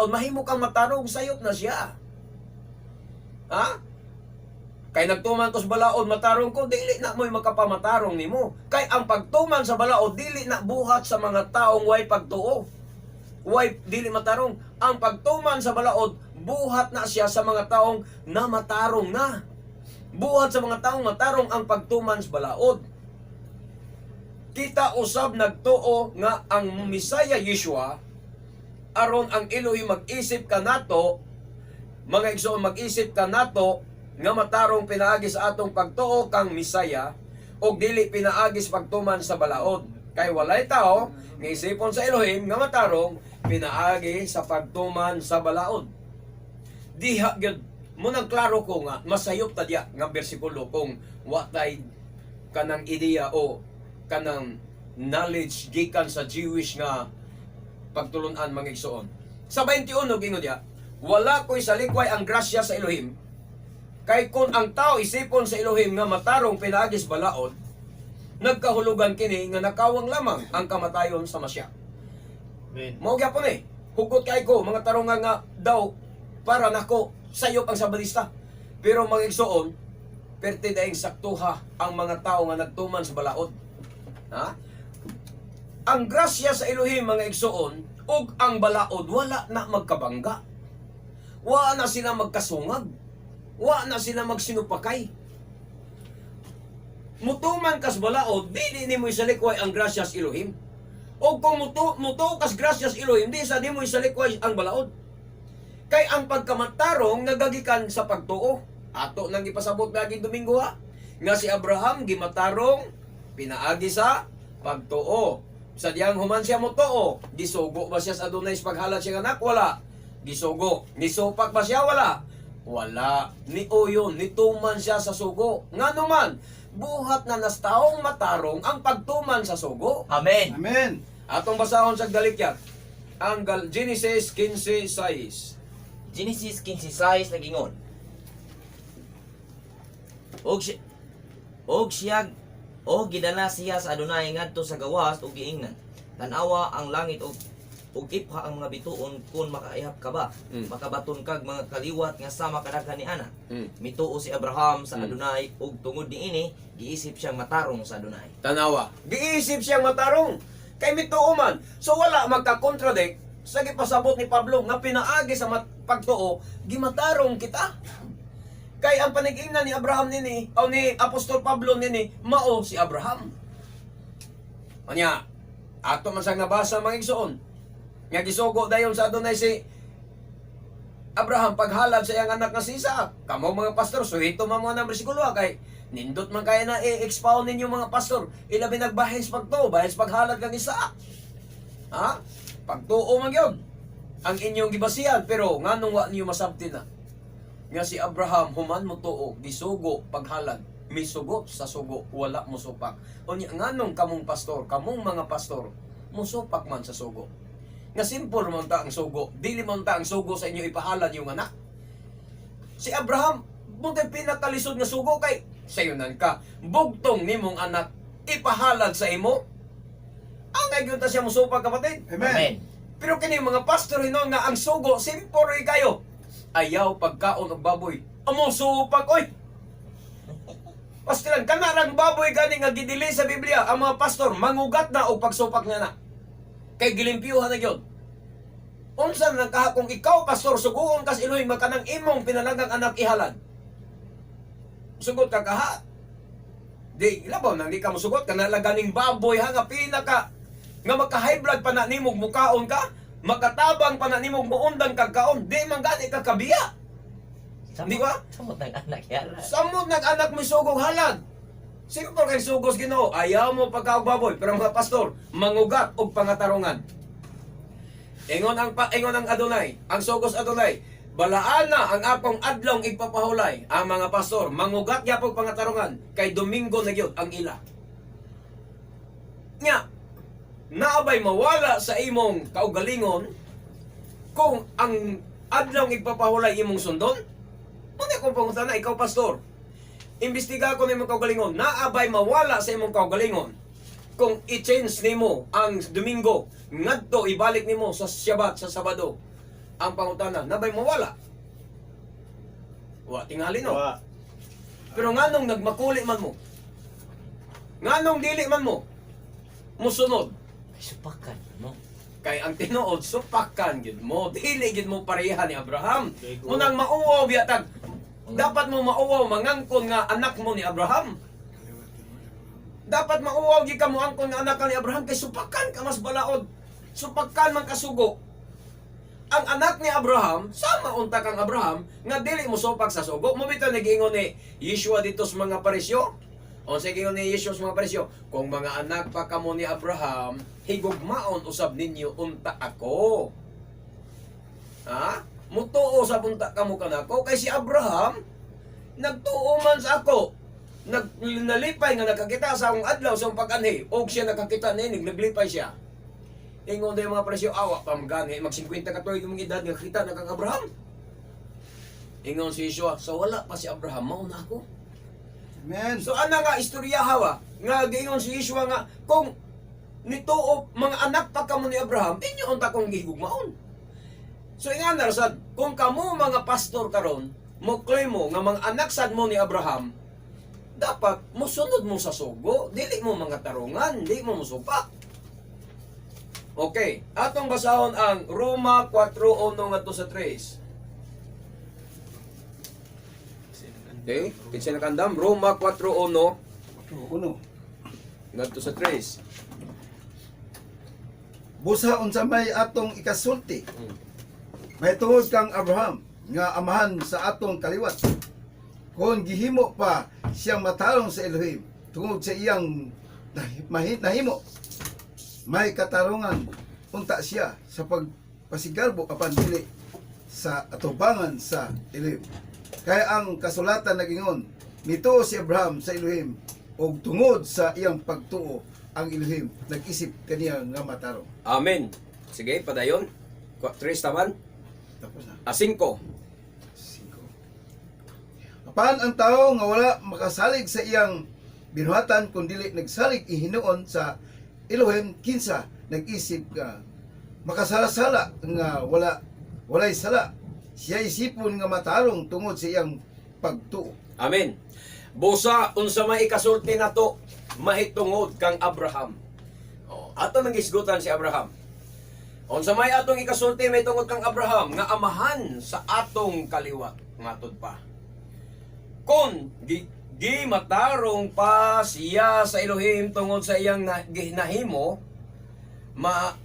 mahimo kang matarong, sayop na siya. Ha? Kay nagtuman ko sa balaod, matarong ko, dili na mo'y makapamatarong nimo. Kay ang pagtuman sa balaod, dili na buhat sa mga taong way pagtuo. Way dili matarong. Ang pagtuman sa balaod, buhat na siya sa mga taong namatarong na. Buhat sa mga taong matarong ang pagtuman sa balaod. Kita usab nagtuo nga ang Misaya Yeshua aron ang Elohim mag-isip kanato, mga igsoon, mag-isip kanato nga matarong pinaagi sa atong pagtuo kang Misaya og dili pinaagi sa pagtuman sa balaod. Kay walay tao nga isipon sa Elohim nga matarong pinaagi sa pagtuman sa balaod. Diha gyud mo nang klaro ko nga masayop ta diya nga bersikulo kung wa tay Kanang ideya o kanang knowledge gikan sa Jewish nga pagtulunan, mga igsoon. Sa 21 gingon niya, "Wala ko'y salikway ang grasya sa Elohim, kay kung ang tao isipon sa Elohim nga matarong pinaagis balaod, nagkahulugan kini nga nakawang lamang ang kamatayon sa Masya." Amen. Mao gyapon eh. Hugot kay ko mga tarungan nga daw para nako sayop ang Sabadista. Pero mga igsoon, perte daing saktuha ang mga tao nga nagtuman sa balaod. Ha? Ang grasya sa Elohim, mga igsoon, ug ang balaod wala na magkabangga. Wa na sila magkasungag. Wa na sila magsinupakay. Mutuman kas balaod, dili nimo isalikway ang grasya sa Elohim. O kung mutuo kas grasya sa Elohim, di sa nimo isalikway ang balaod. Kay ang pagkamatarong nagagikan sa pagtuo. Ato nang ipasabot lagi Domingo ha. Nga si Abraham gimatarong pinaagi sa pagtuo. Sa diyang human siya motuo, gisugo ba siya sa Adonai sa paghalad siyang anak? Wala. Gisugo. Nisupak ba siya? Wala. Wala. Ni uyon, nituman siya sa sugo. Ngano man, buhat na nas taong matarong ang pagtuman sa sugo. Amen. Amen. Atong basahon sa Galikyat, ang Genesis 15:6. Genesis 15:6 nagingon. Og siya og gidala siya sa Adonai ngadto sa gawas ug giingnan: "Tan-awa ang langit og ug ipha ang mga bituon kung makaihap ka ba. Makabaton kag mga kaliwat nga sama kadaghan ni ana." Mituo si Abraham sa Adonai ug tungod niini giisip siyang matarong sa Adonai. Tanawa. Giisip siyang matarong. Kay mituo man. So wala magka-contradict sa gipasabot ni Pablo nga pinaagi sa pagtuo, gimatarong kita. Kay ang panigingnan ni Abraham nini, o ni Apostol Pablo nini, mao si Abraham. Anya, ato man sang nabasa, mga igsoon, nga gisugo dayon sa Adonai si Abraham paghalad sa iyang anak nga si Isaac. Kamo mga pastor, suhito man mo ng bersikulo ha, kay nindot man kaya na i-expound ninyo mga pastor. Ilabi nagbahin sa pagtuo, bahin sa paghalad kang Isaac. Ha? Pagtuo man gyud ang inyong gibasihan, pero nganong wa niyo masabti na nga si Abraham human mo tuo gisugo paghalad, misugot sa sugo, wala mo supak? Unya nganong kamong pastor, kamong mga pastor, musupak man sa sugo nga simple man ta ang sugo? Dili man ta ang sugo sa inyo ipahalad yung anak. Si Abraham mo pinakalisod nga sugo kay sayunan ka bugtong nimong anak ipahalad sa imo. Ang gyud ta siya musupak, kapatid. Amen. Pero kini mga pastor hinon nga ang sugo simple rin kayo. Ayaw pagkaon og baboy. Amo supak oy. Pastilan kanarang baboy gani nga gidili sa Biblia, ang mga pastor mangugat na og pagsupak niya na. Kay gilimpyuhan na gyud. Unsa nang kaha kung ikaw pastor suguon kas Elohim makanang imong pinalagang anak ihalad? Sugot ka kaha? Di labaw nang di ka mosugot kana ganing baboy ha nga pinaka nga maka-high blood pa na nimog mukaon ka, makatabang pa na nimog muundang kag kaon, di man gani ka kabiya. Di ba? Samot ng anak yara. Samot nag anak mo sugong halad. Simple kay sugos Ginoo, ayaw mo pagkaog baboy, pero mga pastor mangugat og pangatarungan. Ingon ang Adonai, ang sugos Adonai, balaan na ang akong adlong igpapahulay. Ang mga pastor mangugat gyapon pangatarungan kay Domingo na gyud ang ila. Nya, naabay mawala sa imong kaugalingon kung ang adlong igpapahulay imong sundon? Muna kong pangutana, ikaw pastor. Imbestiga ko na imong kaugalingon. Naabay mawala sa imong kaugalingon kung i-change nimo ang Domingo ngadto ibalik nimo sa Syabat, sa Sabado? Ang pangutana, nabay mawala? Wa tingali, no? Wa. Pero nganong nagmakuli man mo? Nganong dili man mo musunod? Ay, supakan mo. Kay ang tinuod supakan gid mo, dili gid mo pareha ni Abraham. Kay Unang mauwaw biya tag. Dapat mo mauwaw mangangkon nga anak mo ni Abraham. Dapat mauwaw gid ka mo angkon nga anak ka ni Abraham kay supakan ka mas balaod. Supakan man kasugo. Ang anak ni Abraham, sama unta kang Abraham, nga dili mo supak sa sugo. Mo bitaw nag-ingon ni Yeshua dito sa mga Parisyo. O sa ingon ni Yeshua sa mga Parisyo, "Kung mga anak pa kamo ni Abraham, higugmaon usab ninyo unta ako." Ha? Mutuo sa unta kamo kanako kay si Abraham nagtuo man sa ako. Nalipay nga nakakita sa akong adlaw sa akong pag-anhi og siya nakakita niini, naglipay siya. Ingon dayon mga Pariseo, awa pa magani mag 50 ka tuig imong edad nga kita na kang Abraham. Ingon si Yeshua, sa wala pa si Abraham, mao na ako. Amen. So ana nga istorya hawa nga giingon si Yeshua nga kung nituo mga anak pa kamo ni Abraham, inyo unta kong gihigugmaon. So ingana ra sad, kung kamo mga pastor karon, mo claim mo nga mga anak sad mo ni Abraham, dapat mosunod mo sa sugo, dili mo mga tarungan, dili mo mosupak. Okay, atong basahon ang Roma 4:1 ngadto sa 3. Okay, kinsa nakandam Roma 4:1 Uno. ngadto sa 3. Busa unsa may atong ikasulti. May tungod kang Abraham nga amahan sa atong kaliwat. Kung gihimo pa siyang matarong sa Elohim tungod sa iyang nahimo, may katarungan unta siya sa pagpasigarbo apan dili sa atubangan sa Elohim. Kaya ang kasulatan nagingon, mituo si Abraham sa Elohim ug tungod sa iyang pagtuo ang Elohim nag-isip kaniya nga matarong. Amen. Sige, padayon. 3 taman. Tapos na. A 5. Cinco. Apan ang tao nga wala makasalig sa iyang binuhatan kun dili nagsalig ihinuon sa Elohim, kinsa nag-isip nga makasala-sala nga walay sala, siya isipon nga matarong tungod sa iyang pagtuo. Amen. Busa unsa may ikasulti nato mahitungod kang Abraham. Oh, ato nang gisgutan si Abraham. Unsa may atong ikasulti mahitungod kang Abraham nga amahan sa atong kaliwat ngatod pa. Kung gi matarong pa siya sa Elohim tungod sa iyang nahimo,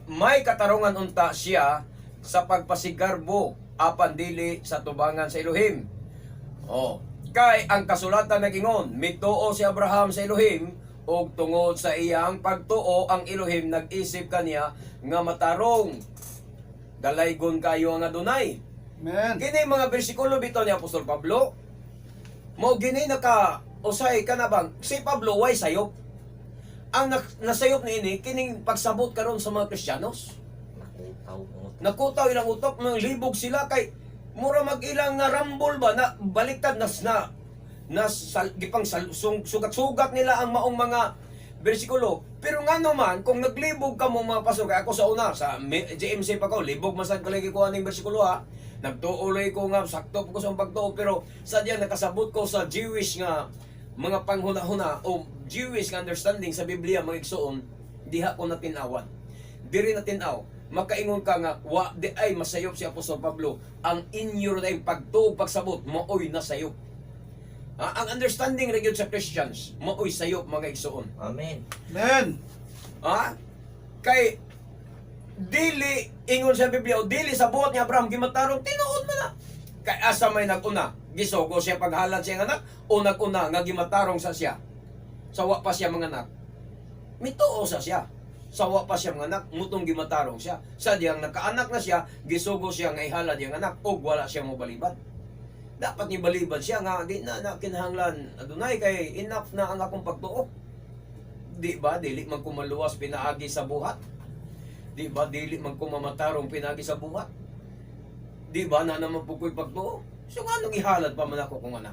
may katarungan unta siya sa pagpasigarbo apan dili sa tubangan sa Elohim. Oh, kay ang kasulatan nagingon, mituo si Abraham sa Elohim ug tungod sa iyang pagtuo ang Elohim nag-isip kaniya nga matarong. Dalaygon kayo ang Adonay. Amen. Kini mga bersikulo bitaw ni Apostol Pablo. Mao gini naka usay ka na bang si Pablo way sayop. Ang nasayop niini kining pagsabot karon sa mga Kristiyanos. Nakutaw mo. Nakutaw ilang utok nang libog sila kay mura mag ilang nga rambol ba na baliktad nas na na sal, gipang sal, sugat-sugat nila ang maong mga bersikulo. Pero nga naman, kung naglibog ka mo mga pastor, kay ako sa una, sa JMC pa ko, libog masad ko lagi ko aning bersikulo ha. Nagtuuloy ko nga, sakto ko sa pagtuo, pero sadya nakasabot ko sa Jewish nga mga panghuna-huna o Jewish nga understanding sa Biblia mga igsoon, diha ko natinawan, diri na tinaw, makaingon ka nga wa di ay masayop si Apostol Pablo. Ang inyo na pagtuo pagsabot maoy nasayop. Ah, ang understanding ra gyud sa Christians maoy sayop mga igsoon. Amen. Amen. Ha, kay dili ingon sa Biblia o dili sa buhat ni Abraham gimatarong, tinuod man na. Kay asa may naguna, gisugo siya paghalad siyang anak o naguna nga gimatarong sa siya sa wa pa siya mga anak? Mituo sa siya sa wa pa siya mga anak, mutong gimatarong siya. Sa diyang nakaanak na siya, gisugo siya nga ihalad iyang anak ug wala siya mobalibad. Dapat ni balibad siya nga di na, na kinahanglan adunay kay enough na ang akong pagtuo. Di ba dili man ko maluwas pinaagi sa buhat? Di ba dili man ko mamatarong pinaagi sa buhat? Di ba na naman po ko'y pagtuo? So nga nung ihalad pa man ako kung anak?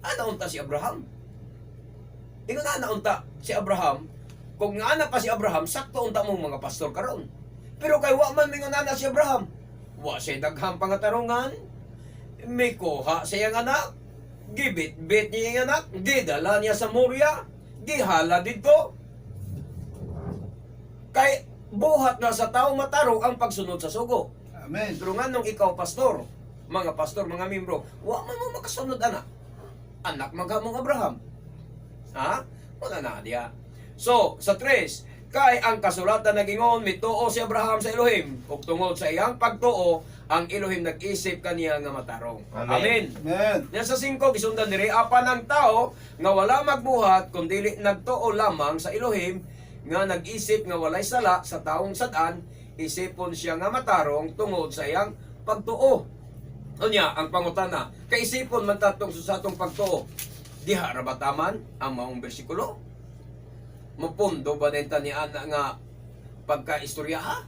Ana unta si Abraham. Ingon na unta si Abraham, kung nga na pa si Abraham, sakto unta mong mga pastor karon. Pero kay wa man mingon na si Abraham, wa siya daghang pangatarungan, may kuha sa iyang anak, gibit-bit niya iyang anak, gidala niya sa Moria, gihala didto. Kay buhat na sa tao matarong ang pagsunod sa sugo. Amen. Pero nga nung ikaw pastor, mga pastor, mga membro, wa man mo makasunod anak. Anak maghamong Abraham. Ha? Wala na diya. So, sa tres, kay ang kasulatan nagingon, mituo si Abraham sa Elohim, ug tungod sa iyang pagtuo, ang Elohim nag-isip kaniya nga matarong. Amen. Amen. Amen. Yan sa 5, gisundan diri, apan ang tao nga wala magbuhat kundi nagtuo lamang sa Elohim nga nag-isip nga walay sala sa taong sad-an, isipon siya nga matarong tungod sa iyang pagtuo. Unya, ang pangutana, kaisipon man tatong sa atong pagtuo. Diha ra ba taman ang maong bersikulo? Mupundo ba din ta ni ana nga pagkaistorya ha?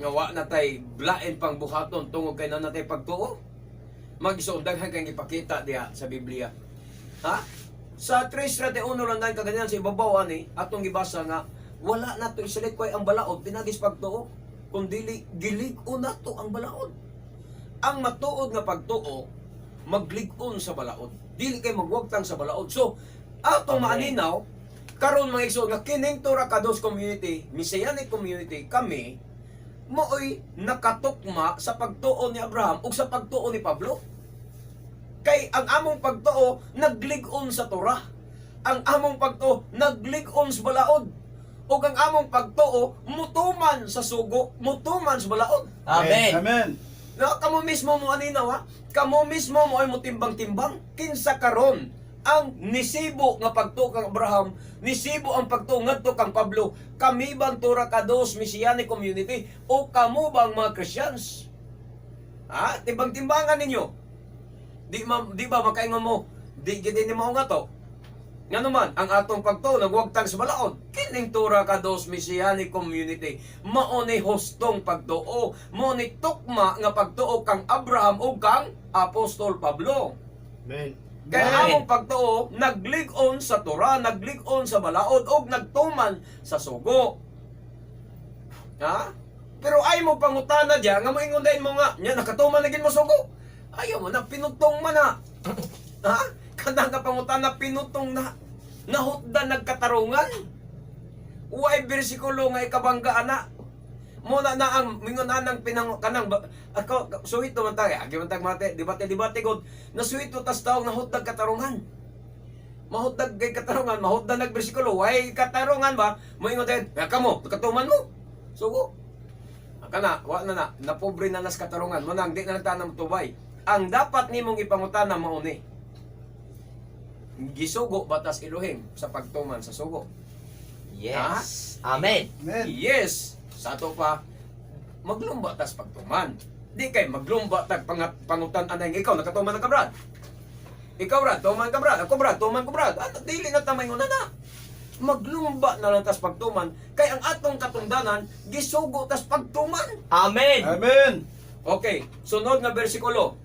Nga wa na tay blain pang buhaton tungod kay naa natay pagtuo? Magisuon daghan kay gipakita diha sa Biblia. Ha? Sa 3:31 lang dahil kaganyan sa ibabaw ani atong gibasa nga wala na to isalikway ang balaod pinagis pagtuo, kundili gilig-on nato ang balaod. Ang matuod nga pagtuo maglig-on sa balaod. Dili kay magwagtang sa balaod. So atong maaninaw karon, mga igsoon, nga kining Torah Kados community, Messianic community, kami maoy nakatukma sa pagtuo ni Abraham ug sa pagtuo ni Pablo. Kay ang among pagtuo naglig-on sa Torah. Ang among pagtuo naglig-on sa balaod. Ug ang among pagtuo mutuman sa sugo, mutuman sa balaod. Amen. Amen. No, kamo mismo mo aninaw ha. Kamo mismo mo ay mutimbang-timbang kinsa karon ang nisibo nga pagtuo kang Abraham, nisibo ang pagtuo ngadto kang Pablo. Kami bang Torah Kados Messianic Community o kamo bang mga Christians? Ha? Timbang-timbangan ninyo. Di ba makaingon mo, di gid ni mao nga to? Nga naman, ang atong pagtuo nagwagtang sa balaod. Kining Torah Kados Messianic Community, mao ni hustong pagtuo, mao ni tukma nga pagtuo kang Abraham ug kang Apostol Pablo. Amen. Kaya Amen. among pagtuo naglig-on sa Torah, naglig-on sa balaod ug nagtuman sa sugo. Ha? Pero ay mo pangutana diya nga moingon dayon mo nga, nya nakatuman na gid mo sugo. Ayaw mo na, pinutong man na. Ha? Kanang nga pangutana, pinutong na. Nahutda nagkatarungan. Uway bersikulo nga ikabangga ana. Muna na ang mingon anang pinang kanang ako suwito man tayo. Agi man tag mate, debate debate god. Nasuwito tas tawo nahutdag katarungan. Mahutdag kay katarungan, mahutdag nag bersikulo. Way katarungan ba? Moingon din, "Ya kamo, katuman mo." Sugo. Kana, wa na na, napobre na nas katarungan. Mo nang di na lang tanam tubay. Ang dapat nimong ipangutana mao ni. Gisugo batas Elohim sa pagtuman sa sugo? Yes. Amen. Amen. Yes, sa ato pa maglumba tas pagtuman. Di kay maglumba tag pangutan anay nga ikaw nakatuman na ka, Brad. Ikaw, Brad, tuman ka, Brad. Ako, Brad, tuman ko, Brad. Ano, dili na tamay na na. Maglumba na lang tas pagtuman kay ang atong katungdanan gisugo tas pagtuman. Amen. Amen. Okay, sunod nga bersikulo.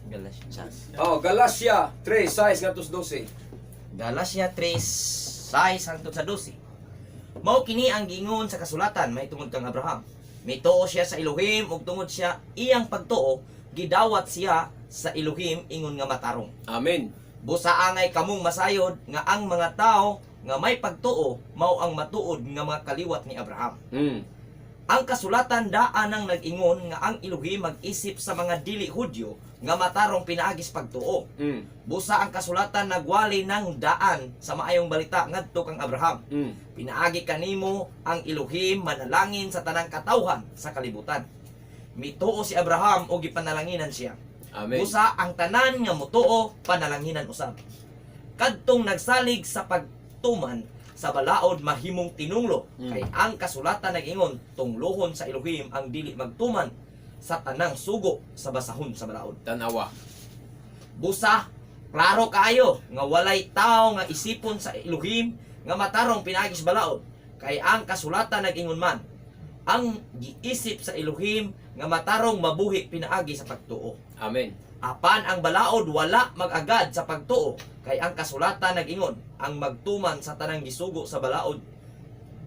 Galatians. Oh, Galatia 3:6 ngadto 12. Galatia 3:6 hangtod sa 12. Mao kini ang giingon sa kasulatan mahitungod kang Abraham. Mituo siya sa Elohim ug tungod siya iyang pagtuo gidawat siya sa Elohim ingon nga matarong. Amen. Busa angay kamong masayod nga ang mga tao nga may pagtuo mao ang matuod nga mga kaliwat ni Abraham. Ang kasulatan daan ang nag-ingon nga ang Elohim mag-isip sa mga dili Hudyo nga matarong pinaagis pagtuo. Busa ang kasulatan nagwali ng daan sa maayong balita ngadto kang Abraham. Pinaagi kanimo ang Elohim manalangin sa tanang katawhan sa kalibutan. Mituo si Abraham o gipanalanginan siya. Amen. Busa ang tanan nga mutuo panalanginan usab. Kadtong nagsalig sa pagtuman sa balaod mahimong tinunglo kay ang kasulatan nag-ingon tunglohon sa Elohim ang dili magtuman sa tanang sugo sa basahon sa balaod. Tanawa. Busa, klaro kaayo nga walay tao nga isipon sa Elohim nga matarong pinaagis balaod kay ang kasulatan nag-ingon man ang giisip sa Elohim nga matarong mabuhi pinaagi sa pagtuo. Amen. Apan ang balaod wala mag-agad sa pagtuo kay ang kasulatan nag-ingon ang magtuman sa tanang gisugo sa balaod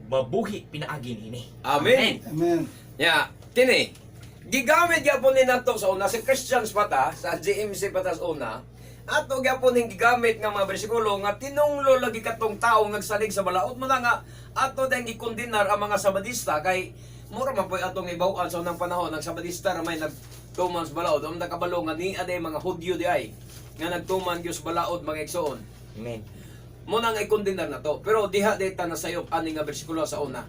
mabuhi pinaagi niini. Amen. Amen. Ya, kini. Gigamit gyapon ni nato sa una sa Christians pa ta, sa GMC pa ta sa una. Ato gyapon ning gigamit nga mga bersikulo nga tinunglo lagi katong tawo nagsalig sa balaod mo na nga ato dayong gikondenar ang mga Sabadista kay mura man po'y atong ibaw-an sa unang panahon ang Sabadista ra may nagtuman sa balaod. Ang nakabalo nga ni aday mga Hudyo di ay nga nagtuman gyud sa balaod, mga igsoon. Amen. Mo na nga ikondenar na to. Pero diha dita na sayop ani nga bersikulo sa una.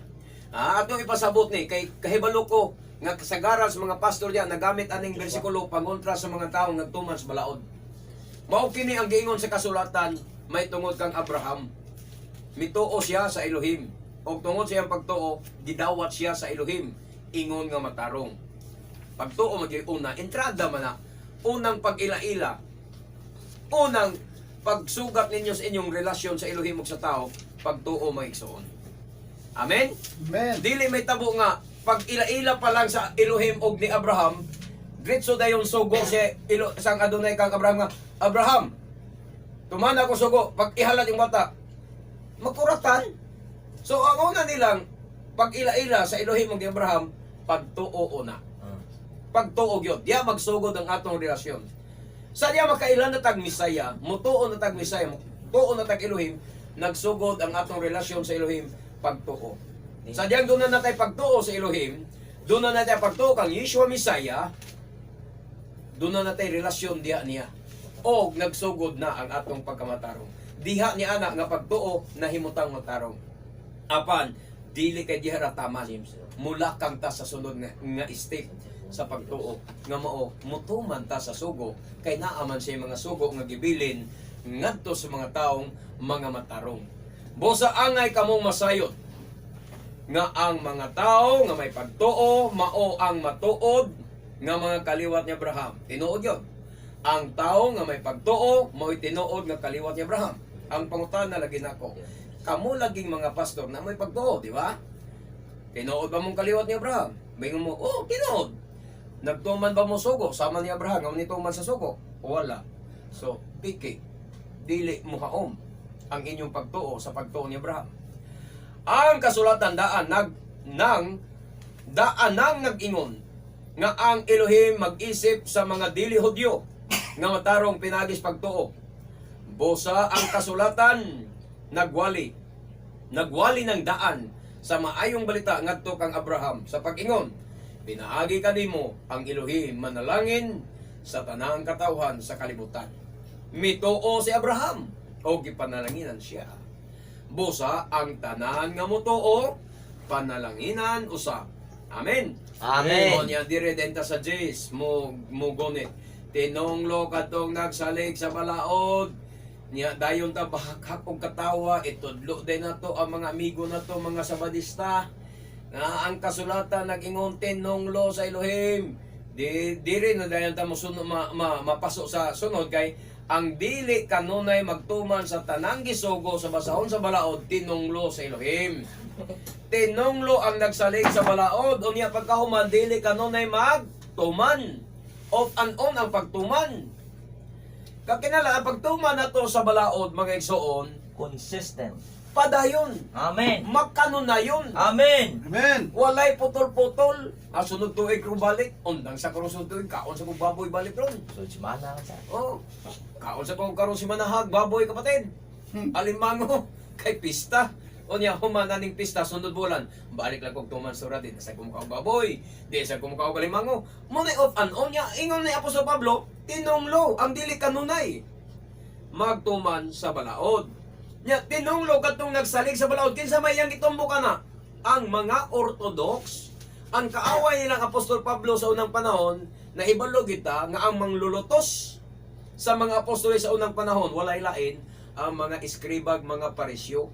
Ah, atong ipasabot ni kay kahibalo ko nga kasagaran sa mga pastor diya nagamit aning bersikulo pangontra sa mga tawo nagtuman sa balaod. Mao kini ang giingon sa kasulatan may tungod kang Abraham. Mituo siya sa Elohim. Og tungod sa iyang pagtuo, gidawat siya sa Elohim ingon nga matarong. Pagtuo magyud una, entrada man na. Unang pag-ila-ila. Unang pagsugat ninyo sa inyong relasyon sa Elohim ug sa tao, pagtuo, mga igsoon. Amen? Amen. Dili may tabo nga pag ila-ila pa lang sa Elohim og ni Abraham, diretso dayon sugo si Elo, sang Adonai kang Abraham nga, "Abraham, tumana ko sugo, pag ihalat yung bata." Magkuratan. So ang una nilang pag ila-ila sa Elohim og ni Abraham, pagtuo una. Pagtuo gyud, diya magsugod ang atong relasyon. Sa diya makailan na tag Misaya, mutuo na tag Misaya, mutuo na tag Elohim, nagsugod ang atong relasyon sa Elohim, pagtuo. Sa diyang doon na natay pagtuo sa Elohim, doon na natay pagtuo kang Yeshua Misaya, doon na natay relasyon diha niya. O nagsugod na ang atong pagkamatarong. Diha ni ana nga pagtuo nahimutang matarong. Apan dili kay diha ra taman. James. Mula kang ta sa sunod nga step sa pagtuo nga mao mutuman ta sa sugo kay naa man siya mga sugo nga gibilin ngadto sa mga taong mga matarong. Busa angay kamong masayod nga ang mga tao nga may pagtuo mao ang matuod nga mga kaliwat ni Abraham. Tinuod yun. Ang tao nga may pagtuo mao'y tinuod nga kaliwat ni Abraham. Ang pangutana lagi nako, kamo laging mga pastor na may pagtuo, di ba? Tinuod ba mong kaliwat ni Abraham? Bingon mo, "Oh, tinuod." Nagtuman ba mo sugo? Sama ni Abraham, nga nituman sa sugo? Wala. So, piki. Dili mo haom ang inyong pagtuo sa pagtuo ni Abraham. Ang kasulatan daan nang nag-ingon nga ang Elohim mag-isip sa mga dili Hudyo nga matarong pinagis pagtuo. Busa ang kasulatan nagwali nagwali ng daan sa maayong balita ngadto kang Abraham sa pag-ingon, "Pinaagi kanimo ang Elohim manalangin sa tanang katawhan sa kalibutan." Mituo si Abraham o gipanalanginan siya. Busa ang tanan nga motuo panalanginan usab. Amen. Amen. O niya dire denta sa Jays mo mo gonit. Tinonglo kadtong nagsalig sa balaod. Niya dayon ta bahakhak og katawa, itudlo din nato ang mga amigo nato, mga Sabadista, na ang kasulatan nag-ingon tinonglo sa Elohim. Di diri na dayon ta mo sunod, mapaso sa sunod kay ang dili kanunay magtuman sa tanang gisugo sa basahon sa balaod, tinonglo sa Elohim. Tinonglo ang nagsalig sa balaod, unya pagkahuman dili kanunay magtuman. Off and on ang pagtuman. Kakinala ang pagtuman nato sa balaod, mga igsoon, Consistent. Padayon. Amen. Makanunayon. Amen. Amen. Walay putol-putol. Ah, sunod tuig kong balik. Undang sa karon sunod tuig, kaon sa kong baboy balik ron. So, simana ka sa. Oh. Kaon sa kong karon si manahag, baboy, kapatid. Alimango kay pista. Unya human na ning pista sunod bulan. Balik lang kog tuman sura din sa kong baboy. Di sa kong kaog alimango. Mo na off and on niya ingon ni Apostol Pablo, tinunglo ang dili kanunay magtuman sa balaod. Nya tinunglo kadtong nagsalig sa balaod, kinsa may iyang gitumbok ana? Ang mga Orthodox, ang kaaway nilang Apostol Pablo sa unang panahon, na ibalo kita nga ang manglulutos sa mga apostoles sa unang panahon walay lain ang mga eskribag, mga Parisyo,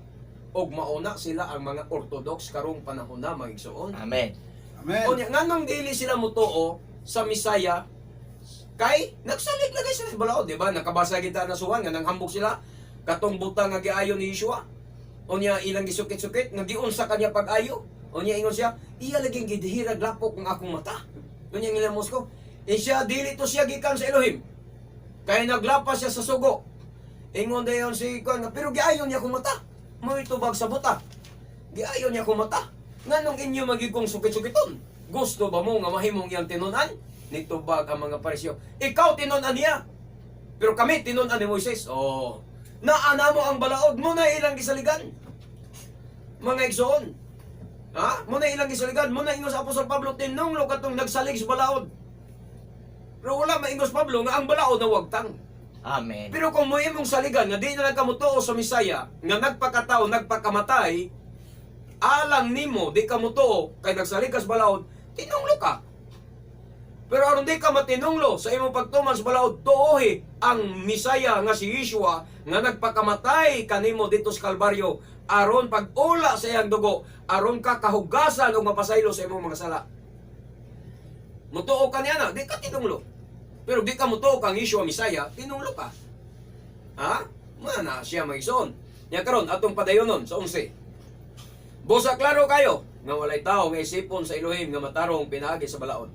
og mauna sila ang mga Orthodox karong panahon na, mga igsoon. Amen. Amen. Unya nganong dili sila mutuo sa Misaya? Kay nagsalig lagi sila sa balaod, di ba? Nakabasa kita na suwan nga nanghambog sila katong butang nga giayo ni Yeshua. Unya ilang gisukit-sukit nga giunsa kanya pag-ayo. Unya ingon siya, "Iya laging gidihirag lapok ang akong mata." Unya ngilang Mosko, eh siya dili to siya gikan sa Elohim. Kay naglapas siya sa sugo. Ingon dayon si kuan nga, "Pero giayo niya akong mata. Mo'y tubag sa buta. Giayo niya akong mata. Nganong inyo magigong sukit-sukiton? Gusto ba mo nga mahimong iyang tinunan?" Nitubag ang mga Parisyo, "Ikaw tinunan niya. Pero kami tinunan ni Moises." Oh. Naana mo ang balaod mo na ilang gisaligan. Mga igsoon. Ha? Mo na ilang gisaligan. Mo na ingon sa Apostol Pablo, tinunglo katong nagsalig sa balaod. Pero wala maingos Pablo nga ang balaod na wagtang. Amen. Pero kung mo imong saligan nga di na lang kamutuo sa Misaya nga nagpakatao, nagpakamatay alang nimo, di ka mutuo kay nagsalig ka sa balaod, tinunglo ka. Pero aron di ka matinunglo sa imong pagtuman sa balaod, tuohi ang Misaya nga si Yeshua nga nagpakamatay kanimo dito sa Kalbaryo aron pag-ula sa iyang dugo, aron ka kahugasan ug mapasaylo sa imong mga sala. Mutuo ka niya na, di ka tinunglo. Pero di ka mutuo kang Yeshua Misaya, tinunglo ka. Ha? Mana siya, mga igsoon. Nya karon atong padayonon sa 11. Busa klaro kayo nga walay tao nga isipon sa Elohim nga matarong pinaagi sa balaod.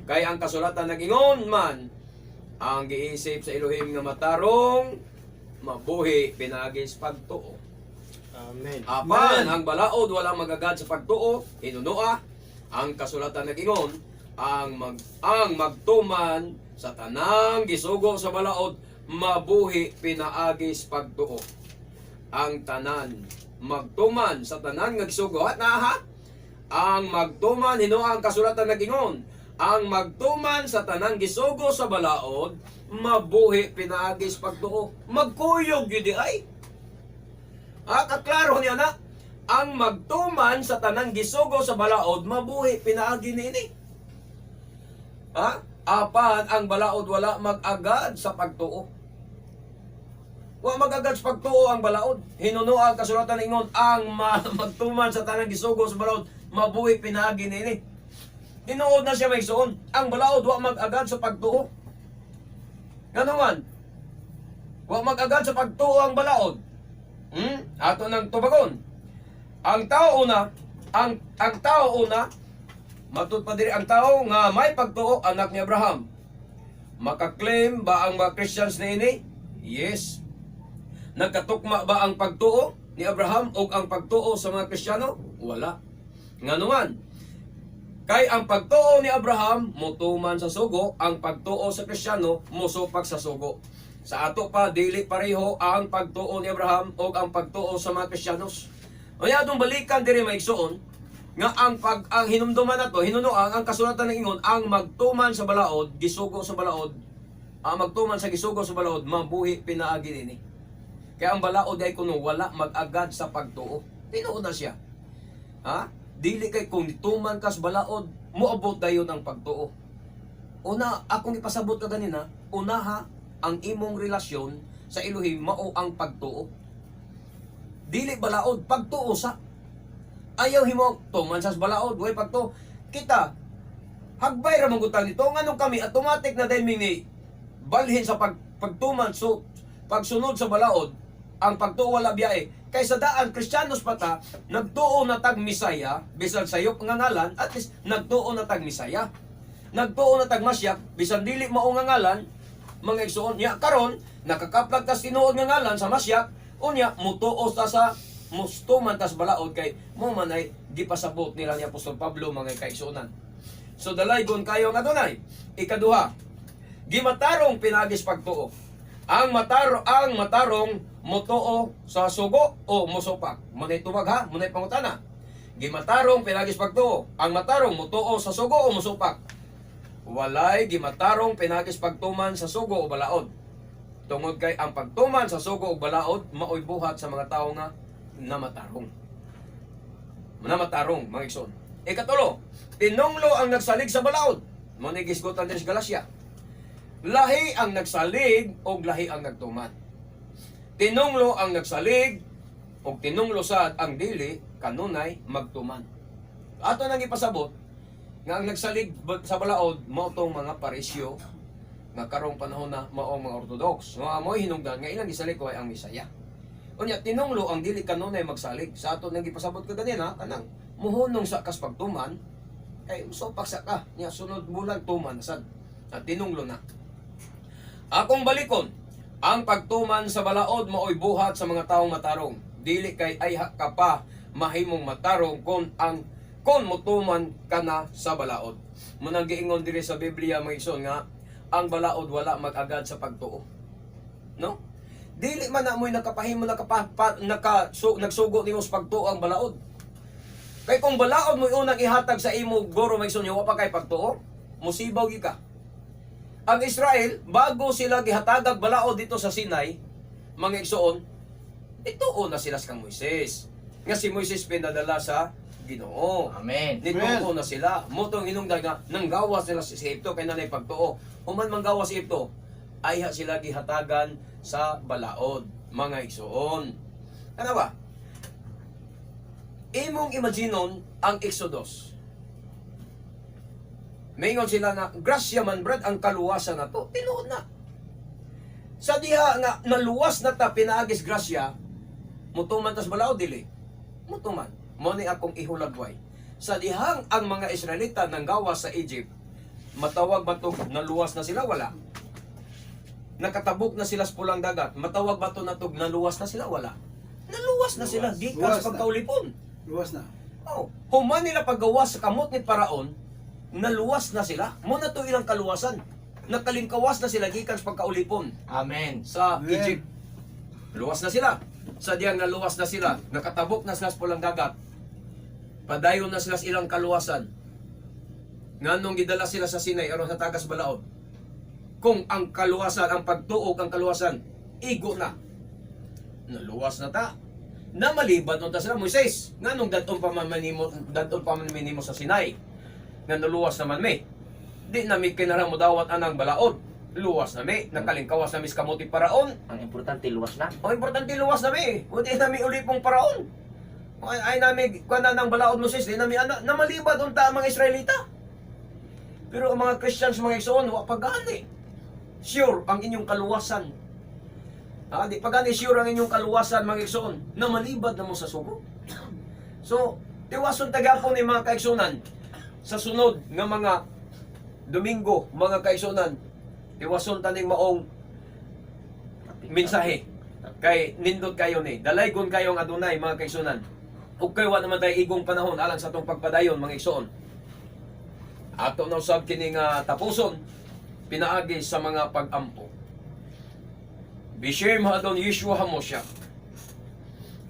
Kay ang kasulatan nagingon man, ang giisip sa Elohim nga matarong mabuhi pinaagi sa pagtuo. Amen. Apan ang balaod wala magagad sa pagtuo, hinunoa ang kasulatan nagingon, ang magtuman sa tanang gisugo sa balaod mabuhi pinaagi sa pagtuo. Ang tanan magtuman sa tanan nga gisugo at na ha, ang magtuman, hinuha ang kasulatan nagingon, ang magtuman sa tanang gisugo sa balaod mabuhi pinaagi sa pagtuo. Magkuyog yun di ay. Ah, kaklaro niya na. Ang magtuman sa tanang gisugo sa balaod, mabuhi pinaagi niini. Ha? Apan ang balaod wala mag-agad sa pagtuo. Wa mag-agad sa pagtuo ang balaod. Hinuno ang kasulatan ingon, ang magtuman sa tanang gisugo sa balaod, mabuhi pinaagi niini. Tinuod na siya, may suon. Ang balaod wa mag-agad sa pagtuo. Ngano man? Wa mag-agad sa pagtuo ang balaod. Ato nang tubagon. Ang tao una, ang tao una, matud pa diri, ang tao nga may pagtuo anak ni Abraham. Makaklaim ba ang mga Christians niini? Yes. Nagkatukma ba ang pagtuo ni Abraham o ang pagtuo sa mga Kristiyano? Wala. Ngano man? Kay ang pagtuo ni Abraham motuman sa sugo, ang pagtuo sa Kristiyano mosupak sa sugo. Sa ato pa dili pareho ang pagtuo ni Abraham o ang pagtuo sa mga Kristiyanos. Unya atong balikan diri, maigsuon, nga ang hinumduman nato, hinunoang ang kasulatan ng ingon, ang magtuman sa balaod, gisugo sa balaod, ang magtuman sa gisugo sa balaod mabuhi pinaagi nini. Kaya ang balaod ay kuno wala mag-agad sa pagtuo. Tinuod na siya. Ha? Dili kay kung nituman kas balaod, moabot dayon ang pagtuo. Una, akong ipasabot ka ganina, unaha ang imong relasyon sa Elohim mao ang pagtuo. Dili balaod, pagtuo sa. Ayaw himo tuman sa balaod, way pagtuo. Kita hagbay ra man gud nito nganong kami automatic na din ni balhin sa pagtuman, so pagsunod sa balaod ang pagtuo wala biyahe. Kay sa daan Kristiyanos pa ta, nagtuo na tag Misaya bisan sayop nga ngalan, at least nagtuo na tag Misaya, nagtuo na tag Masyak bisan dili mao nga ngalan, mga igsuon. Nya karon nakakaplag tas tinuod nga ngalan sa Masyak, unya mutuo ta sa mustuman tas balaod kay mo man ay gipasabot nila ni Apostol Pablo, mga kaigsuonan. So dalaygon kayo nga Adunay. Ikaduha, gimatarong pinagis pagtuo. Ang matarong motuo sa sugo o mosupak? Munay tubag ha, munay pangutana. Gimatarong pinagis pagtuo. Ang matarong motuo sa sugo o mosupak? Walay gimatarong pinagis pagtuman sa sugo o balaod. Tungod kay ang pagtuman sa sugo o balaod maoy buhat sa mga tao nga namatarong. Namatarong, mga igsoon. Ikatulo, tinunglo ang nagsalig sa balaod. Mo ni gisgutan diri sa Galacia. Lahi ang nagsalig og lahi ang nagtuman. Tinunglo ang nagsalig og tinunglo sad ang dili kanunay magtuman. Ato nang ipasabot nga ang nagsalig sa balaod mao tong mga Parisyo nga karong panahon na mao ang mga Orthodox. Nga mo'y hinungdan nga ilang gisalig ko ay ang Misaya. Unya tinunglo ang dili kanunay magsalig. Sa ato nang gipasabot ka ganina, kanang muhunong sa kas pagtuman kay usopak sa ka nya sunod bulan tuman sad. At tinunglo na. Akong balikon, ang pagtuman sa balaod maoy buhat sa mga taong matarong. Dili kay ay ka pa mahimong matarong kon motuman ka na sa balaod. Munang giingon diri sa Biblia, mga igsoon, nga ang balaod wala mag-agad sa pagtuo. No? Dili man na mo'y nakapahimo nagsugo nimo sa pagtuo ang balaod. Kay kung balaod mo'y unang ihatag sa imo goro, mga igsoon, wa pa kay pagtuo, musibaw gyud ka. Ang Israel, bago sila gihatagag balaod dito sa Sinai, mga igsoon, ituo na sila sa kang Moises. Nga si Moises pinadala sa Ginoo. Amen. Nituo na sila. Motong hinungdan nga nanggawas sila sa Ehipto kay nanay pagtuo. Human manggawas sa Ehipto, ayha sila gihatagan sa balaod, mga igsoon. Ano ba? Imong imaginon ang Exodus. Maingon sila na, "Grasya man, brad, ang kaluwasan na to." Tinuod na. Sa diha nga naluwas na ta pinaagis grasya, mutuman tas balaod, dili? Mutuman. Mo ni akong ihulagway. Sa dihang ang mga Israelita nanggawa sa Egypt, matawag ba to naluwas na sila? Wala. Nakatabok na sila sa Pulang Dagat, matawag ba to natog naluwas na sila? Wala. Naluwas na sila gikan Luwas sa na. pagkaulipon. Luwas na. Oh, human nila paggawas sa kamot ni Paraon, naluwas na sila. Mo na to ilang kaluwasan. Nakalingkawas na sila gikan sa pagkaulipon Amen. sa Amen. Egypt. Luwas na sila. Sa diyang naluwas na sila, nakatabok na sila sa Pulang Dagat. Padayon na sila sa ilang kaluwasan. Nganong gidala sila sa Sinai aron sa tagas balaod? Kung ang kaluwasan, ang pagtuog ang kaluwasan, igo na. Naluwas na ta. Na maliban unta sila, Moises, nganong dadon pa man minimo sa Sinai? Nga naluwas naman mi. Di na mi kinahanglan mo dawat anang balaod. Luwas na mi, nakalingkawas na mi sa kamuti paraon. Ang importante, luwas na. Ang importante, luwas na mi. Hindi na mi uli pong paraon. Ay, ay nami kuan na ng balaod, Moises, di nami ana na malibad unta ang mga Israelita. Pero ang mga Christians, mga igsoon, wa pa gani sure ang inyong kaluwasan. Ha, di pa gani sure ang inyong kaluwasan, mga igsoon, na malibad na mo sa sugo. So, tiwason tagapon ni mga kaigsunan sa sunod nga mga Domingo, mga kaigsunan, tiwason taning maong mensahe kay nindot kayo ni dalaygon kayo ang Adunay, mga kaigsunan, ug kay wa naman tay igong panahon alang sa atong pagpadayon, mga igsoon. Ato na usab kini nga tapuson pinaagi sa mga pag-ampo. Bishem Adon Yeshua Hamosyak.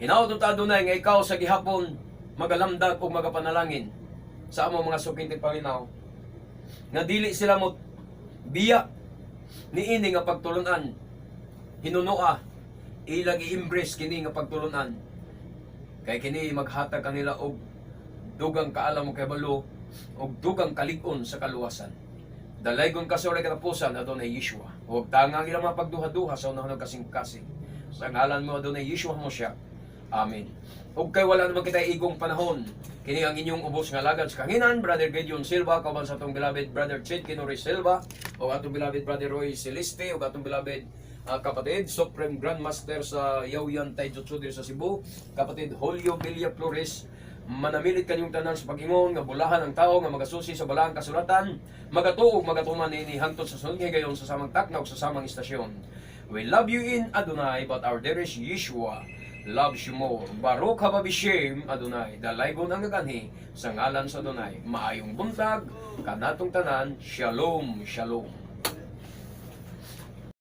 Hinaot ta, Adonay, nga ikaw sa gihapon magalamdag ug magapanalangin sa among mga sukinti paminaw nga dili sila mo biya niini nga pagtulunan. Hinunoa ilang i-embrace kini nga pagtulunan kay kini maghatag kanila og dugang kaalam ug kahibalo og dugang kalig-on sa kaluwasan. Dalaygon ka sa walay katapusan, Adonai Yeshua. Huwag tangang ilang mga pagduha-duha sa unahon ng kasing-kasing. Sa ngalan mo, Adonai Yeshua Moshiach. Amen. Ug kay wala naman kita igong panahon, kini ang inyong ubos nga lagad sa kanginan, Brother Gideon Silva, kauban sa atong beloved Brother Chid Kinuri Silva, o atong beloved Brother Roy Celeste, o atong beloved kapatid, Supreme Grandmaster sa Yaoyan Taijutsu diri sa Cebu, kapatid Julio Villa Flores. Manamilit kanyong tanan sa pag-ingon nga bulahan ang tao nga magasusi sa balaang kasulatan, magatuog magatuman niini hangtod sa sunod nga higayon sa samang takna ug sa samang istasyon. We love you in Adonai, but our dearest Yeshua loves you more. Baruch haba bishem Adonai. Dalaygon ang gaganhi sa ngalan sa Adonai. Maayong buntag kanatong tanan. Shalom, shalom.